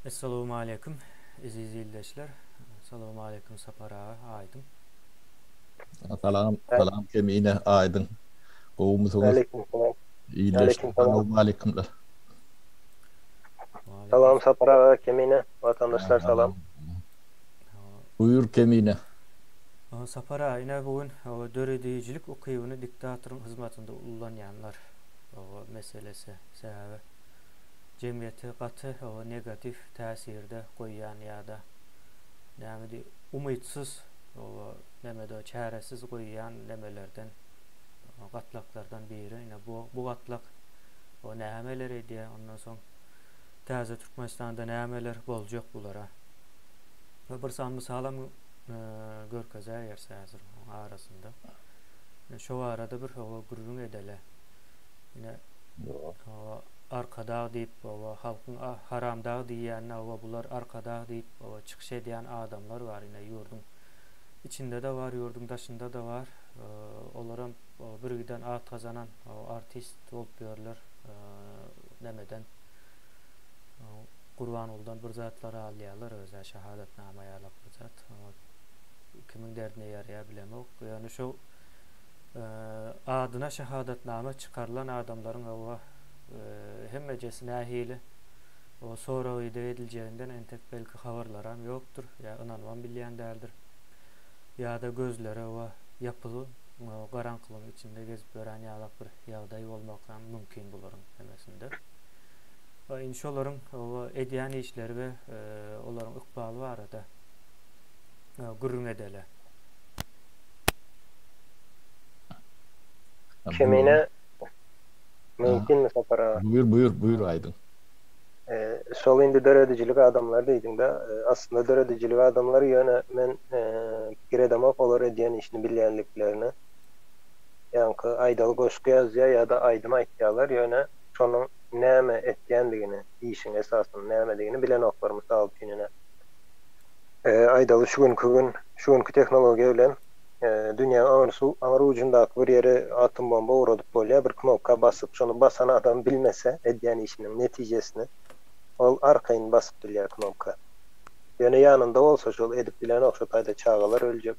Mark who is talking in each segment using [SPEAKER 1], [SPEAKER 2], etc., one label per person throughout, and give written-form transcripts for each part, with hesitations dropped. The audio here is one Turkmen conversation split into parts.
[SPEAKER 1] Essalowmaleýkim eziz ildeşler. Salowmaleýkim Sapar aga, Aýdyň.
[SPEAKER 2] Salam, salam Kemine, Aýdyň. Gowumysyňyz?
[SPEAKER 3] Aleýkum salam.
[SPEAKER 2] Ildeşler, salowmaleýkimler.
[SPEAKER 3] Salam Sapar aga, Kemine, watandaşlar salam.
[SPEAKER 2] Buýur Kemine.
[SPEAKER 1] Sapar aga, ine bu gün döredijilik ukybyny diktatoryň hyzmatynda ullanýanlar meselesi sebäbi jemgyýete gaty negatiw täsirde goýýan ýa-da näme diý umytsyz nemede çäresiz goýýan nemelerden gatlaklardan biri ine bu bu gatlak o nämeler edýär ondan soň täze Türkmenistanda nämeler boljak bulara we bir sany mysalam görkezäýeris häzir arasynda şo barada bir gürrüň edeli ine Arkadag diýip oba halkyň haramdag diýýänine oba bular arkadag diýip oba çykyş edýän adamlar bar ine ýurduň içinde-de bar ýurduň daşynda-da bar olaram birgiden at gazanan artist bolup ýörler nemeden Gurbangulydan bir zatlar alýarlar özä şahadatnama ýalak bir zat kimiň derdine ýaraýar bilemok ýöne şu Adyna şahadatnama çykarylan adamlaryň hawa hemmejesi nähili sorag-ideg ediljeginden entek belki habarlaram ýokdur ýa ynanybam bilýän däldir. Ýa-da gözleri hawa ýapyl garaňkylygyň içinde gezip ýören ýalak bir ýagdaý bolmak hem mümkin bularyň hemmesinde. Indi şolaryň hawa edýän işleri we olaryň ykbaly barada gürrüň edeli.
[SPEAKER 3] Kemine mümkinmi Sapar aga?
[SPEAKER 2] Buýur buýur buýur Aýdyň.
[SPEAKER 3] Şol indi döredijilik adamlar diýdiňdä. Aslynda döredijilik adamlar ýöne men pikir edemok olar edýän işini bilýänliklerini. Ýaňky aýdaly goşgy ýazýa ýa-da aýdym aýtýalar ýöne şonuň näme etýändigini işiň esasynyň nämedigini bilenoklar mysal üçin ine Aýdaly, şu günki gün, şu günki tehnologiýa bilen dünýäň aňyrsy, aňry ujundaky bir ýere atom bomba ugradyp bolýar, bir knopka basyp, şony basan adam bilmese edýän işiniň netijesini, ol arkaýyn basyp bilýär knopka. Ýöne ýanynda bolsa şol edip bilenok, şo taýda çagalar öljek,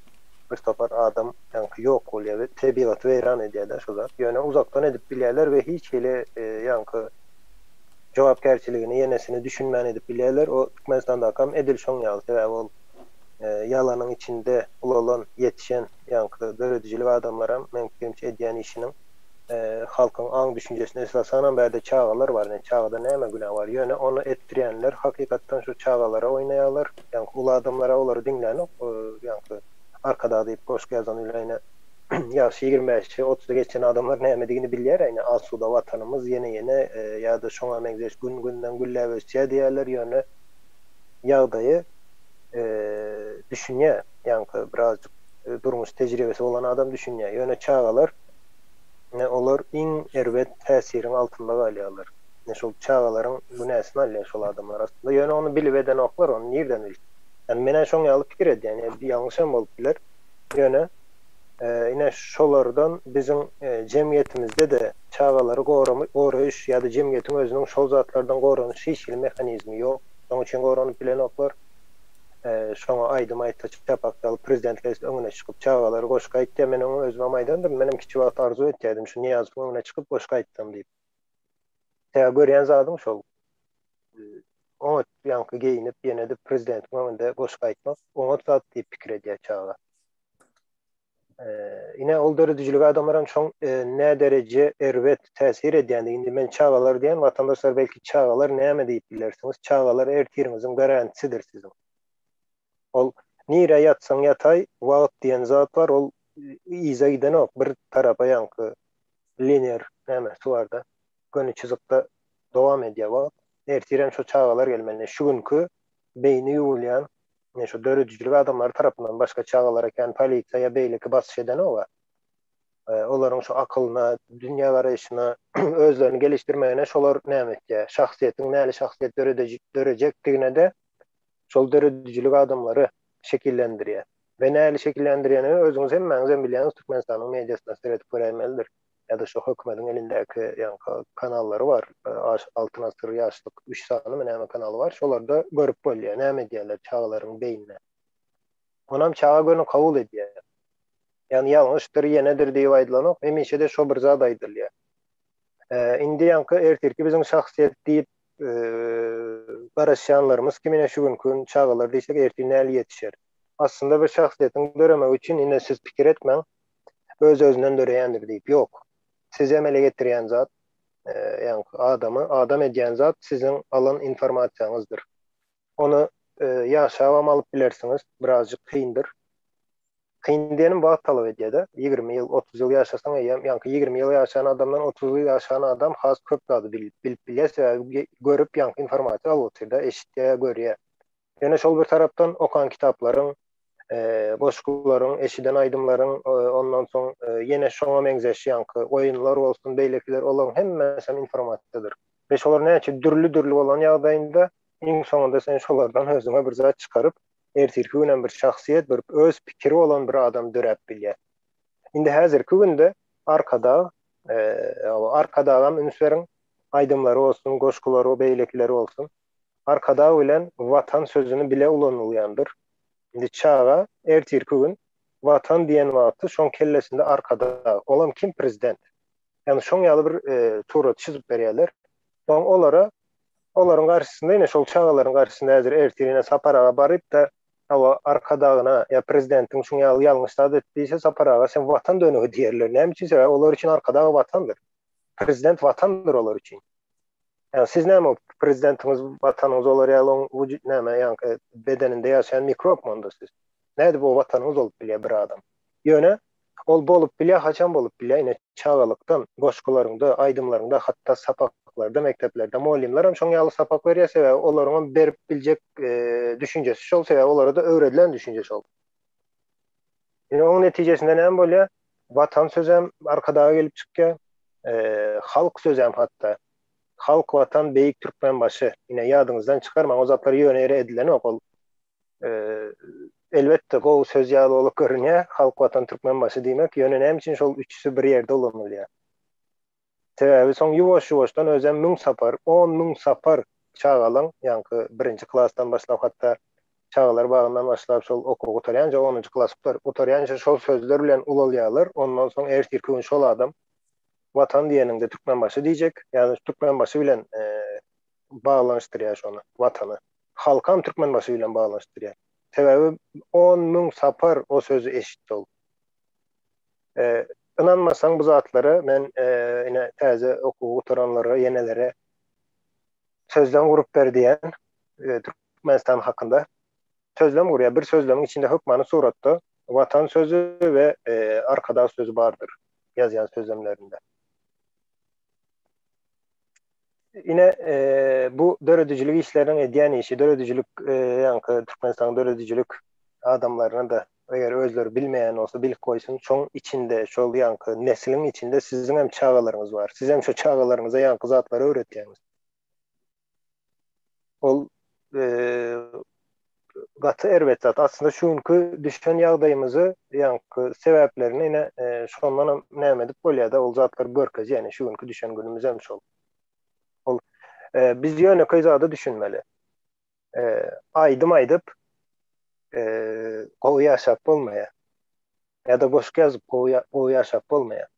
[SPEAKER 3] bir topar adam ýaňky ýok bolýar we tebigaty weýran edýär-de şo zat. Ýöne uzakdan edip bilýärler we hiç hili ýaňky jogapkärçiligini ýenesini düşünmän edip bilýärler. O Türkmenistandakam edil şoň ýaly, sebäbi ol ýalanyň içinde ulalan, ýetişen ýaňky döredijilik adamlaram meň pikirimçe edýän işiniň halkyň aň-düşünjesine esasanam bärde çagalar bar, ine çagada näme günä bar, ýöne ony etdirýänler hakykatdan şu çagalara oýnaýarlar, ýaňky uly adamlara olary diňlänok, ýaňky Arkadag diýip goşgy ýazan bilen ine Ýaşy 25-i, otuzy geçen adamlar nämedigini bilýär, ýagny asuda Watanymyz ýene-ýene ýa-da şoňa meňzeş gün-günden gülläp ösýär diýýärler, ýöne ýagdaýy düşünýär, ýaňky birazjyk durmuş tejribesi bolan adam düşünýär. Ýöne çagalar, ine, olar iň erbet täsiriň altynda galýarlar. Ine, şol çagalaryň günäsini alýar şol adamlar aslynda. Ýöne ony bilip edenoklar, ony nirden bilsin? Ýani men-ä şoň ýaly pikir edýän, ýalňyşam bolup biler. Ýöne Ine şolardan biziň jemgyýetimizde-de çagalary goraýyş ýa-da jemgyýetiň özüniň şol zatlardan goranyş hiç hili mehanizmi ýok. Şonuň üçin goranyp bilenoklar. Şoňa aýdym aýtsa çapak çalyp prezident gelse öňüne çykyp çagalary goşgy aýtýar. Men oňa özümem aýdandyryn. Menem kiçi wagt arzuw etýärdim şu Nyýazowyň öňüne çykyp goşgy aýtsam diýip. Sebäbi görýän zadyň şol. Oňat ýaňky geýinip ýene-de prezidentiň öňünde goşgy aýtmak oňat zat diýip pikir edýär çaga. Ine ol döredijilik adamlaram şoň nä dereje erbet täsir edýändigi indi men çagalar diýen watandaşlar belki çagalar näme diýip bilersiňiz çagalar ertiriňiziň garantisidir siziň. Ol nirä ýatsaň ýataý wagt diýen zat bar ol yza gidenok bir tarapa ýaňky linear nämesi barda göni çyzykda dowam edýär wagt. Ertirem şo çagalar gelmeli. Şu günki beýni ýuwulýan ine şu döredijilik adamlary tarapyndan başga çagalara kän polisiýa ýa beýleki basyş edenok-a. Olaryň şu akylyna, dünýägaraýşyna, özlerini gelişdirmegine şolar näme etýär? Şahsyýetiň näli şahsyýet dörejekdigine-de şol döredijilik adamlary şekillendirýär. We näli şekillendirýänini özüňiz hemmäňizem bilýäňiz, Türkmenistanyň mediasyna seredip göräýmelidir. Ýa-da. ýa-da şo hökümediň elindäki ýaňky kanallary bar. Altyn asyr, Ýaşlyk, üç sanymy näme kanaly bar. Şolarda görüp bolýar, näme edýärler çagalaryň beýnine. Onam çaga göni kabul edýär. Ýagny ýalňyşdyr, ýenedir diýip aýdylanok, hemişe-de şo bir zat aýdylýar. Indi ýaňky ertirki biziň şahsyýet diýip garaşýanlarymyz kim ine şu günki gün çagalar diýsek ertir näli ýetişer. Aslynda bir şahsyýetiň döremegi üçin ine siz pikir etmäň öz-özünden döreýändir diýip. Ýok. Sizi emele getirýän zat, ýaňky adamy adam edýän zat siziň alan informasiýaňyzdyr. Ony ýaşabam alyp bilersiňiz, birazjyk kyndyr. Kyn diýenim wagt talap edýär-de. 20 ýyl, 30 ýyl ýaşasaň eýýäm, ýaňky 20 ýyl ýaşan adamdan 30 ýyl ýaşan adam has köp zady bilip bilýär, sebäbi görüp ýaňky informasiýa alyp otyr-da, eşitýär, görýär. Ýöne şol bir tarapdan okan kitaplaryň, goşgularyň, eşiden aýdymlaryň, ondan soň ýene şoňa meňzeş ýaňky oýunlar bolsun, beýlekiler, olaryň hemmesem informasiýadyr. We şolar näçe dürli-dürli bolan ýagdaýynda, iň soňunda sen şolardan özüňe bir zat çykaryp, ertirki günem bir şahsyýet, bir öz pikiri bolan bir adam döräp bilýär. Indi häzirki günde Arkadag, Arkadagam üns beriň, aýdymlary bolsun, goşgulary, beýlekileri bolsun, Arkadag bilen Watan sözüni bile ulanylýandyr. Indi çaga ertirki gün Watan diýen wagty şoň kellesinde Arkadag, olam kim prezident. Ýagny şoň ýaly bir surat çyzyp berýärler. Soň olara olaryň garşysynda ine şol çagalaryň garşysynda häzir ertir ine Sapar aga baryp-da hawa Arkadagyna ýa prezidentiň şuň ýaly ýalňyş zat etdi diýse Sapar aga sen Watan dönügi diýerler. Näme üçin? Sebäbi olar üçin Arkadag Watandyr. Prezident Watandyr olar üçin. Ýa siz näme prezidentiňiz watanyňyz olar ýaly oň wujud näme ýaňky bedeninde ýaşaýan mikrobmy onda siz? Nädip o watanyňyz bolup bilýär bir adam? Ýöne ol bolup bilýär haçan bolup bilýär ine çagalykdan goşgularyňda aýdymlaryňda hatda sapaklarda mekdeplerde mugallymlaram şoň ýaly sapak berýär sebäbi olaryňam berip biljek düşünjesi şol sebäbi olara-da öwredilen düşünje şol. Ine oň netijesinde näme bolýar? Watan sözem Arkadaga gelip çykýar. Halk sözem hatda. Halk Watan Beýik Türkmenbaşy. Ine ýadyňyzdan çykarmaň o zatlar ýöne ýere edilenok ol. Elbetde gowy söz ýaly bolup görünýär Halk Watan Türkmenbaşy diýmek ýöne näme üçin şol üçüsi bir ýerde ulanylýar? Sebäbi soň ýuwaş-ýuwaşdan özem müň sapar, 10,000 sapar çagalaň, ýaňky birinji klasdan başlap hatda çagalar bagyndan başlap şol okuwy gutarýança, onunjy klas gutarýança şol sözler bilen ulalýarlar. Ondan soň ertirki gün şol adam Watan diýeniňde Türkmenbaşy diýjek, ýagny Türkmenbaşy bilen baglanyşdyrýar şony, Watany. Halkam Türkmenbaşy bilen baglanyşdyrýar. Sebäbi 10,000 sapar o sözi eşitdi ol. Ynanmasaň bu zatlara men ine täze okuwy gutaranlara ýenelere sözlem gurup ber diýen Türkmenistan hakynda sözlem gurýar. Bir sözlemiň içinde hökmany suratda Watan sözi we Arkadag sözi bardyr ýazýan sözlemlerinde. Ine bu döredijilik işleriniň edýän işi, döredijilik ýaňky Türkmenistanyň döredijilik adamlaryna-da eger özleri bilmeýän bolsa bilip goýsun, şoň içinde, şol ýaňky nesliň içinde siziň hem çagalaryňyz bar. Siz hem şo çagalaryňyza ýaňky zatlary öwretýäňiz. Ol gaty erbet zat. Aslynda şu günki düşen ýagdaýymyzy, ýaňky sebäplerini ine şondanam näme edip bolýar-da, ol zatlary görkezýär. Ine şu günki düşen günümiz hem şol. Ol biz ýönekeý zada düşünmeli. Aýdym aýdyp gowy ýaşap bolmaýar. Ýa-da goşgy ýazyp gowy ýaşap bolmaýar.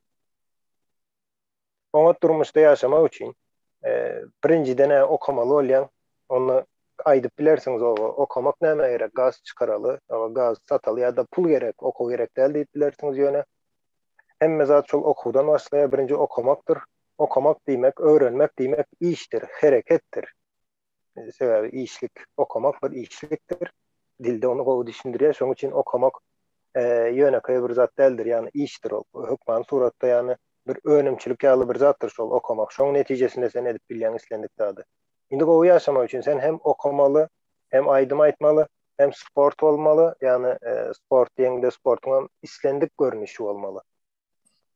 [SPEAKER 3] Oňat durmuşda ýaşamak üçin birinjiden-ä okamaly bolýaň. Onda aýdyp bilersiňiz oba, okamak nämä gerek, gaz çykaraly, gaz sataly ýa-da pul gerek, okuw gerek däl diýip bilersiňiz ýöne hemme zat şol okuwdan başlaýar, birinji okamakdyr. Okamak diýmek, öwrenmek diýmek işdir, hereketdir. Sebäbi işlik, okamak bir işlikdir. Dilde ony gowy düşündirýär. Şonuň üçin okamak ýönekeý bir zat däldir, ýagny işdir ol. Hökmany suratda ýagny bir önümçilik ýaly bir zatdyr şol okamak. Şoň netijesinde sen edip bilýäň islendik zady. Indi gowy ýaşamak üçin sen hem okamaly, hem aýdym aýtmaly, hem sport bolmaly, ýagny sport diýeňde sportuň hem islendik görnüşi bolmaly.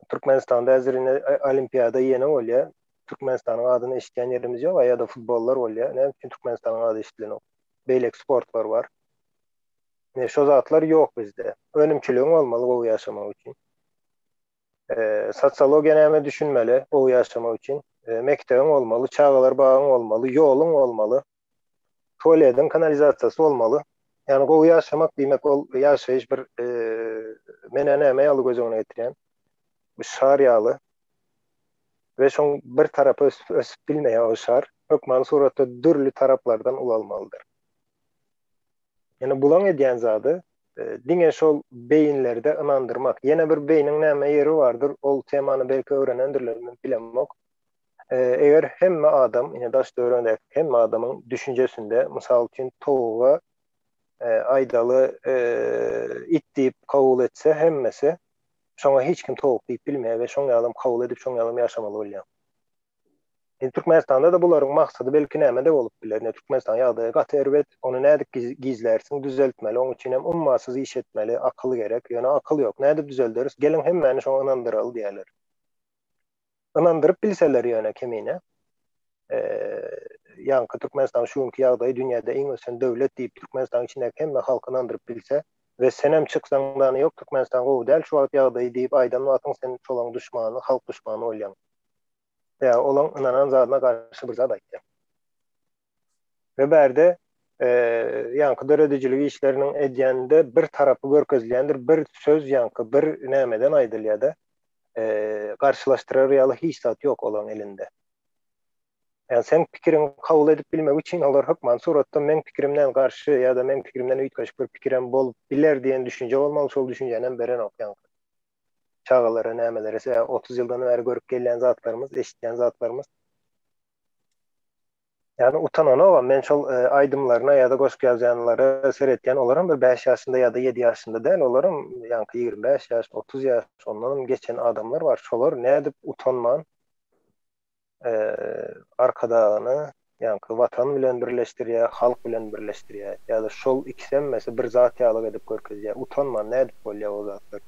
[SPEAKER 3] Türkmenistanda häzir ine olimpiada ýene bolýar. Türkmenistanyň adyny eşidýän ýerimiz ýok, ýa-da futbollar bolýar. Näme üçin Türkmenistanyň ady eşidilenok? Beýleki sportlar bar. Ine şo zatlar ýok bizde. Önümçiligiň bolmaly gowy ýaşamak üçin. Sosiologiýa näme düşünmeli gowy ýaşamak üçin? Mekdebiň bolmaly, çagalar bagyň bolmaly, ýoluň bolmaly, tualediň kanalizasiýasy bolmaly. Ýagny gowy ýaşamak diýmek ol ýaşaýyş bir menä näme ýaly göz öňüne getirýän? Bu şar ýaly. We şoň bir tarapy ösüp bilmeýär o şar. Hökmany suratda dürli taraplardan ulalmalydyr. Ýöne bulaň edýän zady diňe şol beýinlerde ynandyrmak. Ýene bir beýniň näme ýeri bardyr, ol temany belki öwrenendirler, men bilemok. Eger hemme adam, ine daş-töweregindäki hemme adamyň düşünjesinde, mysal üçin, towuga aýdaly it diýip kabul etse hemmesi, şoňa hiç kim towuk diýip bilmeýär we şoň ýalam kabul edip, şoň ýalam ýaşamaly bolýar. Indi Türkmenistanda-da bularyň maksady belki nämede bolup biler? Ine Türkmenistanyň ýagdaýy gaty erbet. Ony nädip gizlärsiň, düzeltmeli. Oň üçin hem ummasyz iş etmeli, akyl gerek. Ýöne akyl ýok. Nädip düzelderis? Geliň hemmäni şoňa ynandyraly diýerler. Ynandyryp bilseler ýöne kemine. Ýaňky Türkmenistanyň şu günki ýagdaýy dünýäde iň ösen döwlet diýip Türkmenistanyň içindäki hemme halky ynandyryp bilse we senem çyksaň dany ýok Türkmenistan gowy däl şu wagt ýagdaýy diýip aýdan wagtyň sen şolaň duşmany, halk duşmany bolýaň. Ýa olaň ynanan zadyna garşy bir zat aýtýar. We bärde ýaňky döredijilik işleriniň edýände bir tarapy görkezilýändir, bir söz ýaňky bir nämeden aýdylýar-da, garşylaşdyrar ýaly hiç zat ýok olaň elinde. Ýa seň pikiriňi kabul edip bilmek üçin olar hökman suratda meň pikirimden garşy ýa-da meň pikirimden üýtgeşik bir pikirem bolup biler diýen düşünje bolmaly, şol düşünjänem berenok ýaňky. Çagalara nämelere sebäbi 30 ýyldan bäri görüp gelýän zatlarymyz, eşitýän zatlarymyz. Ýagny utananogam men şol e, aýdymlaryna ýa-da goşgy ýazýanlara seretýän olaram bir 5 ýaşynda ýa-da 7 ýaşynda däl, olaram ýaňky 25 ýaş, 30 ýaş, ondanam geçen adamlar bar. Şolar nädip utanman Arkadagyny ýaňky Watan bilen birleşdirýär, halk bilen birleşdirýär. Ýa-da şol ikisi hemmesi bir zat ýalyk edip görkezýär. Utanman nädip bolýar o zatlar?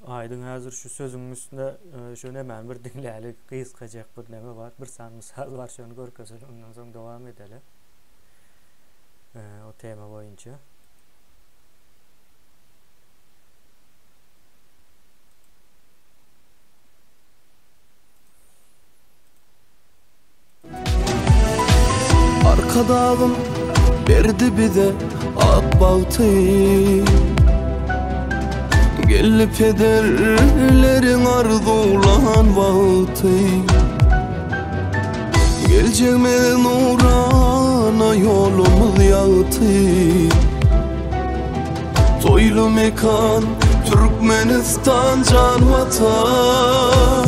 [SPEAKER 1] Aýdyň häzir şu sözüň üstünde şu nemäni bir diňläli, gysgajak bir neme bar, bir sany mysal bar, şony görkezeli, ondan soň dowam edeli. O tema boýunça.
[SPEAKER 4] Arkadagym berdi bize ak bagty Geldi pederleriň arzuwlan wagty Geljegimiz nurana ýolumyz ýagty Toýly mekan Türkmenistan jan watan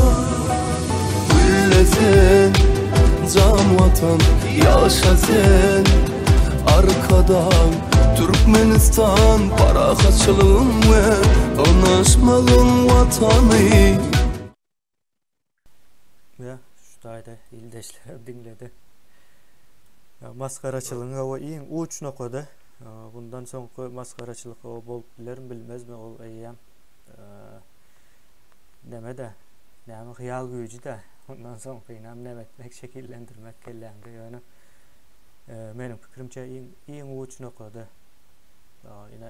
[SPEAKER 4] Gülle sen jan watan Ýaşa sen Arkadag Türkmenistan Parahatçylygyň we ynaşmagyň watany.
[SPEAKER 1] Ýa, şu taýda ildeşlerem diňledi. Masgaraçylygyň hawa iň uç nokady. Bundan soňky masgaraçylyk hawa bolup bilermi, bilmezmi, ol eýýäm neme-de, näme hyýal güýji-de. Ondan soňkynam neme etmek, şekillendirmek kelläňde ýöne meniň pikirimçe iň iň uç nokady. Ine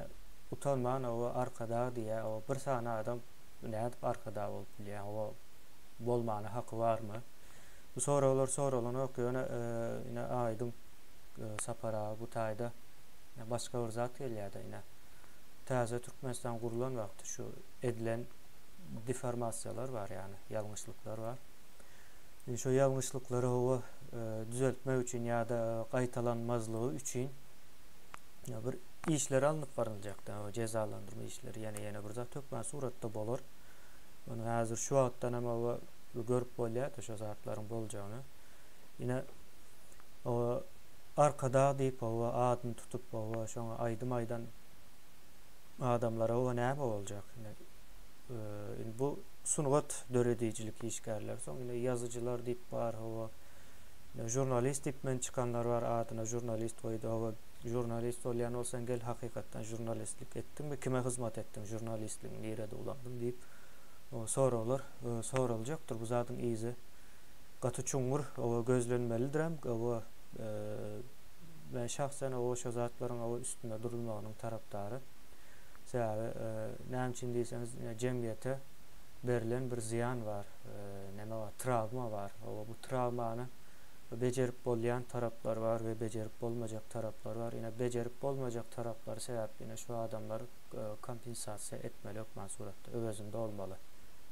[SPEAKER 1] utanman hawa arkadag diýýär, hawa bir sany adam nädip arkadag bolup bilýär, hawa bolmana haky barmy? Bu soraglar soralanok, ýöne ine Aýdyň Sapar aga bu taýda başga bir zat gelýär-de ine. Täze Türkmenistan gurlan wagty şu edilen deformasiýalar bar ýagny ýalňyşlyklar bar. Indi şu ýalňyşlyklary hawa düzeltmek üçin ýa-da gaýtalanmazlygy üçin bir işler alnyp baryljakda, jezalandyrma işleri ýene ýene bir zat hökman suratda bolar. Ony häzir şu wagtdan hem oba görüp bolýar-da şo zatlaryň boljagyny. Ine o Arkadag diýip oba adyny tutup oba şoňa aýdym aýdan adamlara oba näme boljak? Ine indi bu sungat döredijilik işgärleri soň ine ýazyjylar diýip bar oba ine žurnalist diýip men çykanlar bar adyna žurnalist goýdy oba žurnalist bolýan bolsaň gel hakykatdan žurnalistlik etdiňmi kime hyzmat etdiň žurnalistligiňi nirede ulandyň diýip soraglar soraljakdyr bu zadyň yzy gaty çuňňur oba gözlenmelidirem oba men şahsen oba şo zatlaryň oba üstünde durulmagynyň tarapdary sebäbi näme üçin diýseňiz jemgyýete. berlen bir zyýan bar, neme bar, trawma bar. Hawa, bu trawmany bejerip bolýan taraplary bar we bejerip bolmajak taraplary bar. Ine, bejerip bolmajak taraplary sebäpli ine şu adamlary kompensasiýa etmeli hökman suratda, öwezini dolmaly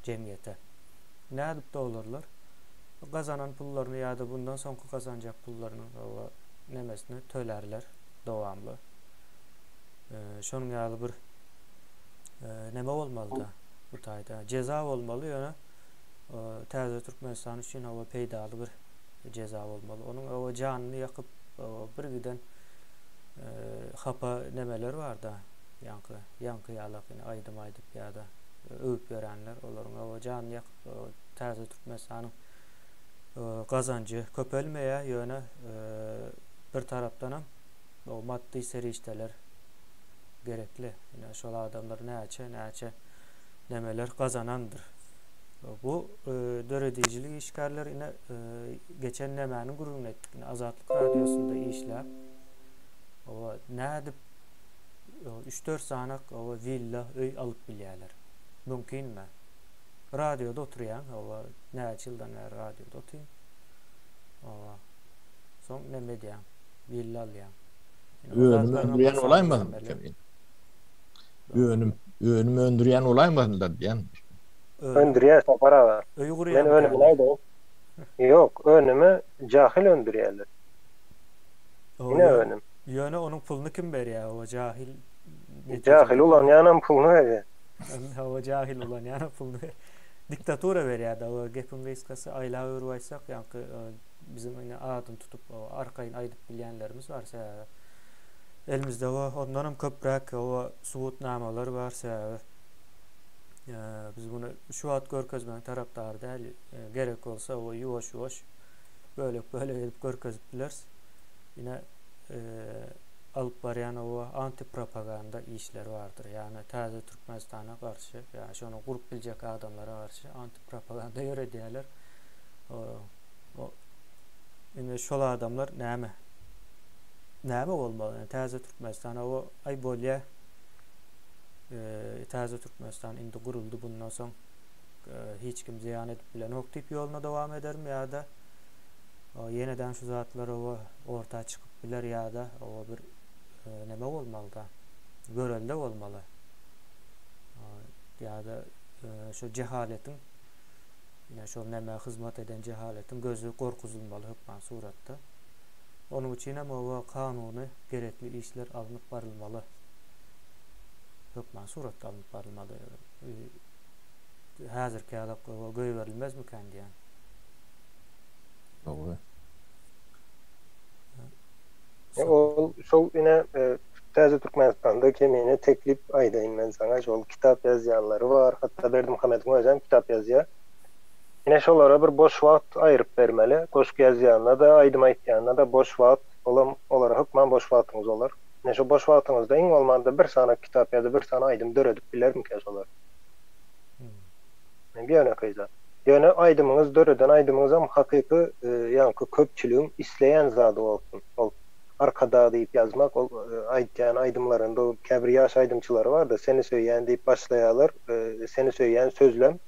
[SPEAKER 1] jemgyýete. Nädip dolarlar? Gazanan pullaryny ýa-da bundan soňky gazanjak pullarynyň hawa nemesini tölärler dowamly. Şonuň ýaly bir neme bolmalyda bu taýda jeza bolmaly ýöne täze Türkmenistan üçin hawa peýdaly bir jeza bolmaly. Onuň hawa janyny ýakyp bir giden hapa nemeler barda ýaňky ýaňky ýalak ýene aýdym aýdyp ýa-da öwüp ýörenler olaryň hawa janyny ýakyp täze Türkmenistanyň gazanjy köpelmeýär ýöne bir tarapdanam maddy serişdeler gerekli. Ine şol adamlar näçe näçe nemeler gazanandyr. Bu döredijilik işgärler ine geçen nemäniň gürrüňini etdik. Ine Azatlyk radiosynda işläp, owa nädip 3-4 sanak owa willa öý alyp bilýärler. Mümkinmi? Radioda oturýaň, owa näçe ýyldan bäri radioda otyryn. Owa. Soň neme edýäň? Willa alýaň.
[SPEAKER 2] Önüm öndürýän bolaýmasyn? Önüm, önüm öndürýän bolaýmasynlar diýen.
[SPEAKER 3] Öndürýär Sapar aga.
[SPEAKER 1] Öý gurýan.
[SPEAKER 3] Men önümini aýdaýyn. Ýok, önümi jahyl öndürýärler. Ine önüm.
[SPEAKER 1] Ýöne onuň puluny kim berýär? O jahil.
[SPEAKER 3] Jahil ulanýanam puluny berýär.
[SPEAKER 1] Hawa, jahil ulanýanam puluny berýär. Diktatura berýär-de, o gepiň gysgasy aýlap öwrüp aýtsak, ýaňky biziň ine adyny tutup arkaýyn aýdyp bilýänlerimiz bar sebäbi elimizde ondanam köpräk subutnamalar bar sebäbi biz muny şu wagt görkezmegiň tarapdary däl gerek bolsa ýuwaş ýuwaş bölek bölek edip görkezip bileris ine alyp barýan o antipropaganda işleri bardyr ýagny täze Türkmenistana garşy ýa şony gurup biljek adamlara garşy antipropaganda ýöredýärler O indi şol adamlar näme? Näme bolmaly? Yani täze Türkmenistan o aý bolýa. E, täze Türkmenistan indi guruldy bundan soň e, hiç kim zyýan edip bilenok diýip ýoluna dowam edermi ýa-da ýeneden şu zatlar o orta çykyp biler ýa-da o bir e, näme bolmaly da? Görelde bolmaly. Ýa-da e, şu jehaletiň Ine şol nämä hyzmat eden jehaletiň gözi gorkuzylmaly hökman suratda. Onuň üçinem oba kanuny gerekli işler alnyp barylmaly. Hökman suratda alnyp barylmaly. Häzirki ýalak oba goýberilmezmikän diýýän.
[SPEAKER 2] Dogry.
[SPEAKER 3] Ol şol ine Täze Türkmenistanda kemine teklip aýdaýyn men saňa şol kitap ýazýanlary bar hatda Berdimuhamedowyň özem kitap ýazýar. Ine şolara bir boş wagt aýryp bermeli goşgy ýazýanda-da aýdym aýtýanda-da boş wagt olam olara hökman boş wagtyňyz bolar. Ine şo boş wagtyňyzda iň bolmanda bir sany kitap ýa-da bir sany aýdym döredip bilermikä şolar? Ýönekeý zat. Ýöne aýdymyňyz döreden aýdymyňyzam hakyky ýaňky köpçüligiň isleýän zady bolsun. Ol Arkadag diýip ýazmak ol aýtýan aýdymlarynda käbir ýaş aýdymçylary barda seni söýýän diýip başlaýarlar seni söýýän sözlem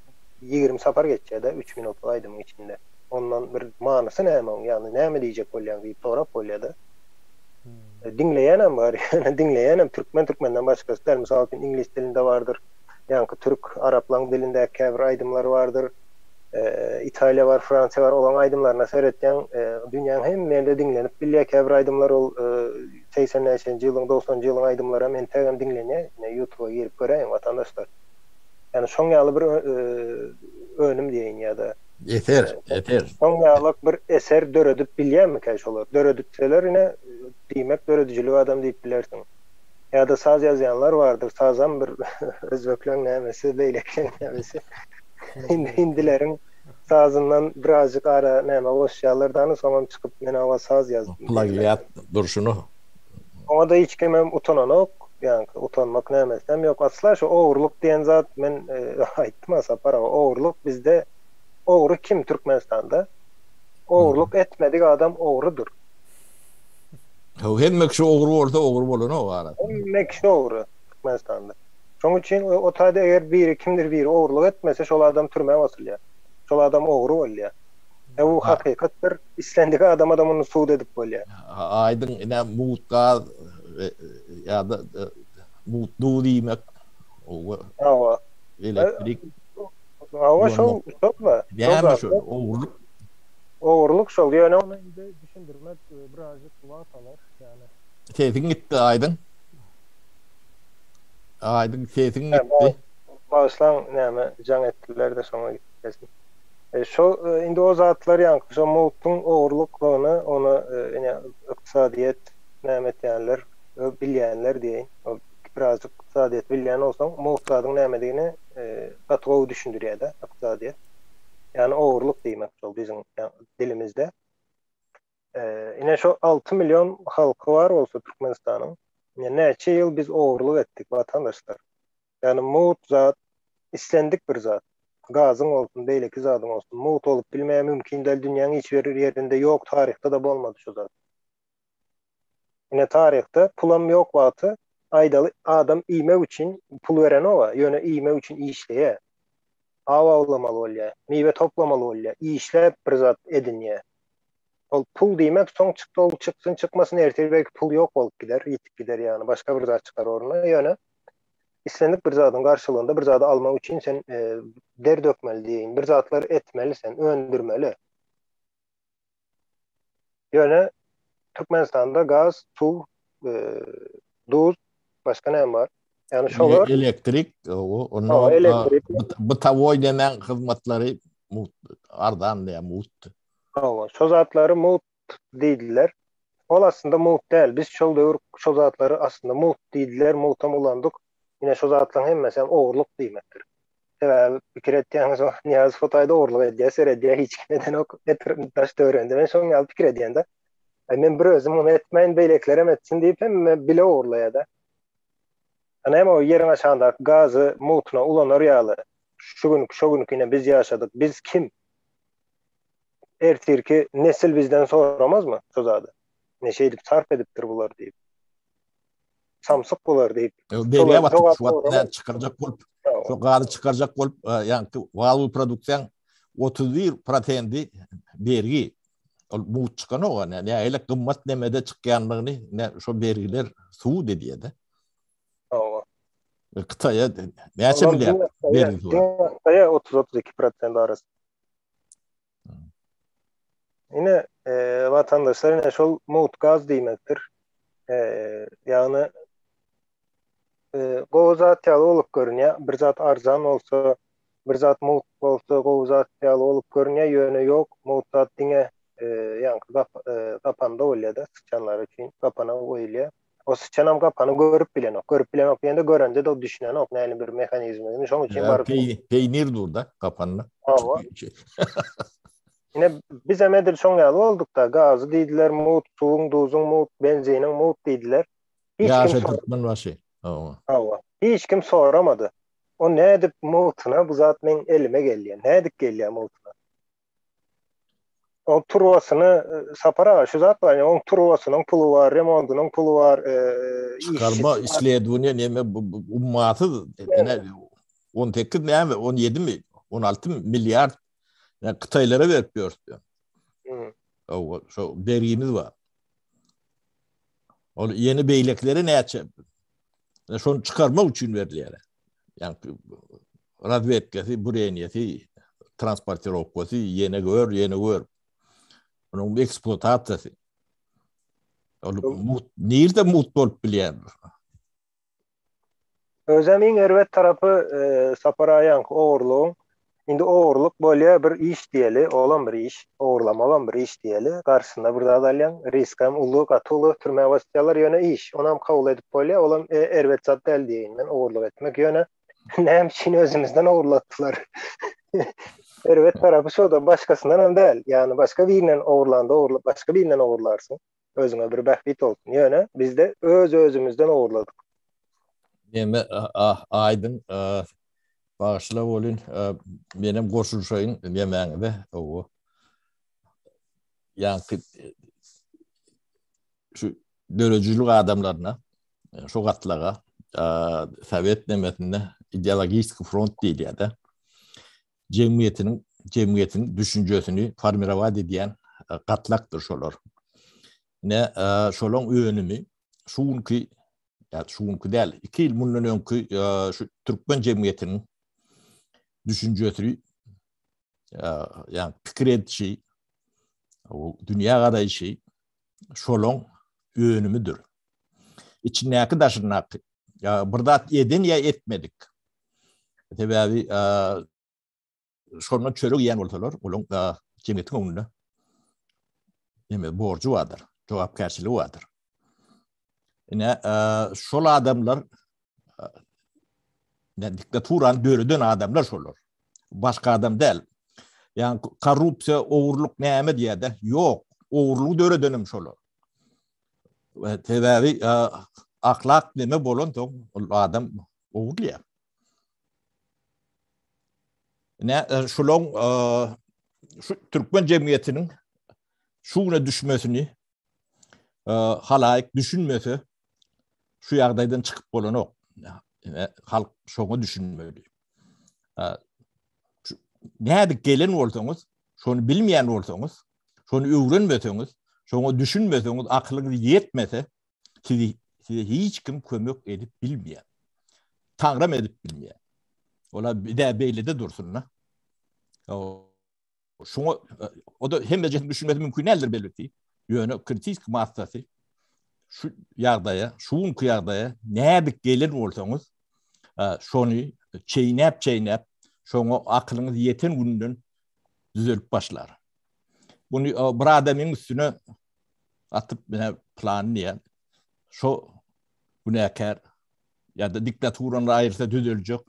[SPEAKER 3] 20 sapar geçýärde üç minutlyk aýdymyň içinde. Ondan bir manysy näme oň ýagny näme diýjek bolýaň diýip sorap bolýada. Diňleýänem bar ýöne diňleýänem türkmen türkmenden başgasy däl mysal üçin iňlis dilinde bardyr. Ýaňky türk, araplaň dilindäki käbir aýdymlar bardyr. Italiýa bar, Fransiýa bar, olaň aýdymlaryna seretýäň, dünýäň hemme ýerinde diňlenip bilýär käbir aýdymlar ol 80 näçenji ýylyň, 90-njy ýylyň aýdymlaram entägem diňlenýär. Ine ýutuba girip göräýiň watandaşlar. Ýani şoň ýaly bir önüm diýeýin ýa-da
[SPEAKER 2] Eser, eser.
[SPEAKER 3] Şoň ýalak bir eser döredip bilýärmikä şolar? Döredipseler ine diýmek döredijilik adam diýip bilersiň. Ýa-da saz ýazýanlar bardyr, sazam bir özbekleň nämesi, beýlekileň nämesi. Hindileriň sazyndan birazjyk ara näme goşýarlar dany, soňam çykyp men awa saz ýazdym.
[SPEAKER 2] Plagiat durşuna.
[SPEAKER 3] Oňa-da hiç kimem utananok, ýaňky utanmak nämesem ýok. Asla şu ogurlyk diýen zat men aýtdym-a Sapar aga, ogurlyk bizde ogry kim Türkmenistanda? Ogurlyk etmedik adam ogrudyr.
[SPEAKER 2] Haw hemme kişi ogry bolsa ogry bolanok arasynda.
[SPEAKER 3] Hemme kişi ogry Türkmenistanda. Şoň üçin o taýda eger biri kimdir biri ogurlyk etmese şol adam türmä basylýar. Şol adam ogry bolýar. E bu hakykatdyr. Islendik adama-da muny sud edip bolýar.
[SPEAKER 2] Aýdyň ine mugt gaz ýa-da mugt duz iýmek.
[SPEAKER 3] Hawa.
[SPEAKER 2] Elektrik.
[SPEAKER 3] Hawa şol şol-la.
[SPEAKER 2] Näme şol ogurlyk?
[SPEAKER 3] Ogurlyk şol. Ýöne ony indi düşündirmek birazjyk wagt alar. Ýagny.
[SPEAKER 2] Sesiň gitdi Aýdyň. Aýdyň sesiň gitdi.
[SPEAKER 3] Bagyşlaň näme jaň etdiler-de şoňa gitdi sesim. Şo indi o zatlar ýaňky şo mugtuň ogurlyklygyny ony ine ykdysadyýet näme etýänler bilýänler diýeýin. Ol birazjyk ykdysadyýet bilýän bolsaň mugt zadyň nämedigini gaty gowy düşündirýär-de ykdysadyýet. Ýagny ogurlyk diýmek şol biziň dilimizde. Ine şo 6 million halky bar bolsa Türkmenistanyň, ine näçe ýyl biz ogurlyk etdik watandaşlar. Ýagny mugt zat, islendik bir zat, gazyň bolsun, beýleki zadyň bolsun, mugt bolup bilmeýär, mümkin däl, dünýäň hiç bir ýerinde ýok, taryhda-da bolmady şu zat. Ine taryhda pulam ýok wagty aýdaly adam iýmek üçin pul berenog-a, ýöne iýmek üçin işleýär. Aw awlamaly bolýar, miwe toplamaly bolýar, işläp bir zat edinýär. Ol pul diýmek soň çykdy ol çyksyn çykmasyn ertir belki pul ýok bolup gider, ýitip gider ýagny başga bir zat çykar ornuna ýöne islendik bir zadyň garşylygynda bir zady almak üçin sen der dökmeli diýeýin bir zatlar etmeli sen öndürmeli. Ýöne Türkmenistanda gaz, suw, duz, başga näme bar?
[SPEAKER 2] Ýagny şolar elektrik, ondan elektrik, bytawoý nämäň hyzmatlary mugt, arzan diýä mugt.
[SPEAKER 3] Hawa, şo zatlary mugt diýdiler. Ol aslynda mugt däl. Biz şol döwür şo zatlary aslynda mugt diýdiler, mugtam ulandyk. Ine şo zatlaryň hemmesi hem ogurlyk diýmekdir. Sebäbi pikir etýäňiz o Nyýazow o taýda ogurlyk edýär, seredýär, hiç kim edenok, daş töwereginde. Men şonuň ýaly pikir edýän-de. Aý men bir özüm muny etmäýin, beýlekilerem etsin diýip hemme bile ogurlaýar-da. A näme o ýeriň aşagyndaky gazy mugtuna ulanar ýaly şu günki, şo günki ine biz ýaşadyk. Biz kim? Ertirki nesil bizden soramazmy şo zady? Ine şeýdip sarp edipdir bular diýip. Samsyk bular diýip.
[SPEAKER 2] Derýa batyp şu wagt näme çykarjak bolup, şu gazy çykarjak bolup, ýaňky waluý produksiýaň 31 prosendi bergi. Ol mugt çykanok, nähili gymmat nemede çykýandygyny, ne şo bergiler suw diýýär-de.
[SPEAKER 3] Hawa.
[SPEAKER 2] Hytaýa näçe milliard
[SPEAKER 3] bergi? Hytaýa 30-32 prosent arasy. Ine, e, watandaşlar ine şol mugt gaz diýmekdir. E, ýagny e, gowy zat ýaly bolup görünýär. Bir zat arzan bolsa, bir zat mugt bolsa gowy zat ýaly bolup görünýär, ýöne ýok, mugt zat diňe e, ýaňky gap, e, gapanda bolýar-da, syçanlar üçin gapana goýulýar. O syçanam gapany görüp bilenok. Görüp bilenok diýende görende-de o düşünenok nähili bir mehanizmini. Şoň üçin baryp
[SPEAKER 2] peýnir dur-da gapanda.
[SPEAKER 3] Hawa. Ine bizem edil şoň ýaly bolduk-da. Gazy diýdiler mugt, suwuň, duzuň mugt, benziniň mugt diýdiler.
[SPEAKER 2] Hiç kim Ýaşa Türkmenbaşy.
[SPEAKER 3] Hawa. Hawa. Hiç kim soramady. O nädip mugtuna bu zat meň elime gelýär? Nädip gelýär mugtuna? Oň turbasyny Sapar aga şu zat bar, oň turbasynyň puly bar, remontynyň puly bar,
[SPEAKER 2] çykarma isledowaniýe neme ummasyz ine 18 näme 17 mi 16 milliard Hytaýlara berip ýörüs. Hawa, şo bergimiz bar. Ol ýene beýlekilere näçe şony çykarmak üçin berilýär. Ýagny razwedkasy, bureniýesi, transportirowkasy, ýene gör, ýene gör. Onuň ekspluatasiýasy. Ol mut, nirde mut bolup bilýär?
[SPEAKER 3] Özem iň erbet tarapy Sapar aýaňky ogurlygyň. Indi ogurlyk bolýa bir iş diýeli, olam bir iş, ogurlamagam bir iş diýeli. Garşysynda bir zat alýaň, riskam uly, gaty uly, türmä basýarlar, ýöne iş. Onam kabul edip bolýa, olam erbet zat däl diýeýin men ogurlyk etmek. Ýöne näme üçin özümizden ogurlatdylar? Erbet tarapy şo-da, başgasyndanam däl. Ýagny başga birinden ogurlanda ogurlap, başga birinden ogurlarsyň. Özüňe bir bähbit bolsun. Ýöne bizde öz-özümizden ogurladyk.
[SPEAKER 2] Neme aýdyň bagyşla bolyn menem goşulşaýyn nemäňize owo. Ýaňky şu döredijilik adamlaryna şu gatlaga. sowet nemesinde ideologik front diýilýär-de. Jemgyýetiniň jemgyýetiň düşünjesini formirowat edýän gatlakdyr şolar. Ne şolaň önümi şu günki ýa şu günki däl, 2 ýyl mundan öňki şu türkmen jemgyýetiniň düşünjesi ýa pikir edişi, dünýä garaýşy şolaň önümidir. Içindäki daşyndaky ýa bir zat eden ýa etmedik. Sebäbi şondan çörek iýen bolsalar, olaň jemgyýetiň öňünde neme borjy bardyr, jogapkärçiligi bardyr. Ine, şol adamlar ne diktaturany döreden adamlar şolar. Başga adam däl. Ýa korrupsiýa, ogurlyk näme diýýär-de? Ýok, ogurlygy döredenem şolar. Sebäbi ahlak neme bolansoň ol adam ogurlaýar. Ne şulaň şu türkmen jemgyýetiniň şu güne düşmesini halaýyk düşünmese şu ýagdaýdan çykyp bolanok. Halk şoňa düşünmeli. Nädip gelen bolsaňyz, şony bilmeýän bolsaňyz, şony öwrenmeseňiz, şoňa düşünmeseňiz, akylyňyz ýetmese, sizi size hiç kim kömek edip bilmeýär. Taňram edip bilmeýär. Ola bir de beýlede dursun-da. Şoňa o da hemmejesini düşünmesi mümkin däldir belki. Ýöne kritik massasy şu ýagdaýa, şu günki ýagdaýa nädip gelen bolsaňyz, şony çeýnäp-çeýnäp, şoňa akylyňyz ýeten günden düzelip başlar. Bunu bir adamyň üstüne atyp, menä plan diýen, şo günäkär ýa-da diktaturany aýyrsa düzeljek.